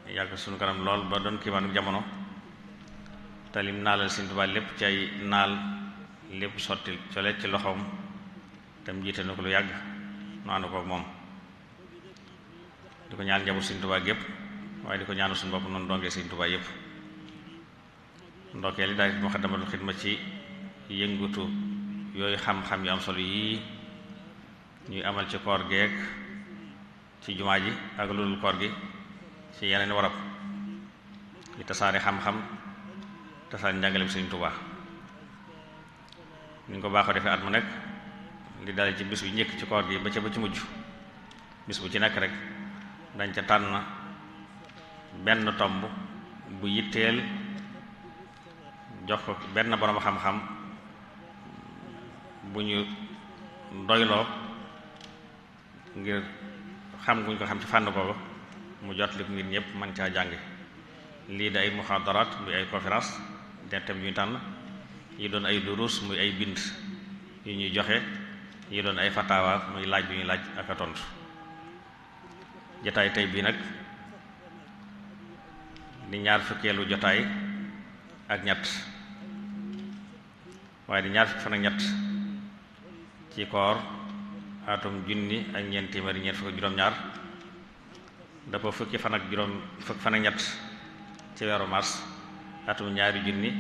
yàgg suñu kanam lool ba doon kiimaanu jamono, te lim naalal Sëriñ Tuubaa lépp ci ay naal lépp sotti cole ci loxoom te mu jiite na ko lu yàgg nu ànd ko moom. di ko ñaan njaboot Sëriñ Tuubaa gépp waaye di ko ñaanu suñu bopp noonu dongee Sëriñ Tuubaa yépp. ndokkee li daal Muxaddamatul Xidma ci yëngutu yooyu xam-xam yu am solo yii ñuy amal ci koor geek ci jumaa ji ak lu dul koor gi ci yeneen warab yi tasaare xam-xam tasaare njàngaleem Sëriñ Tuubaa. ni ñu ko baaxoo defee at mu nekk di dale ci bis bu njëkk ci koor gi ba ci mujj, bis bu ci nekk rek dañ ca tànn benn tomb bu yitteel jox ko benn borom xam-xam bu ñu doyloo ngir xam guñ ko xam ci fànn boobu mu jot li ko ngir ñëpp mën caa jànge. lii da ay muxaadaraat muy ay conférence des thèmes yu ñu tànn, yi doon ay durus muy ay bind yu ñuy joxe, yi doon ay fatawa muy laaj yu ñuy laaj ak a tontu. jotaay tey bii nag di ñaar fukkeelu jotaay ak ñett, waaye di ñaar fukki fan ak ñett ci koor atum junni ak ñeent téeméeri ñeent fukk juróom-ñaar, dafa fukki fan ak ñett ci weeru mars atum ñaari junni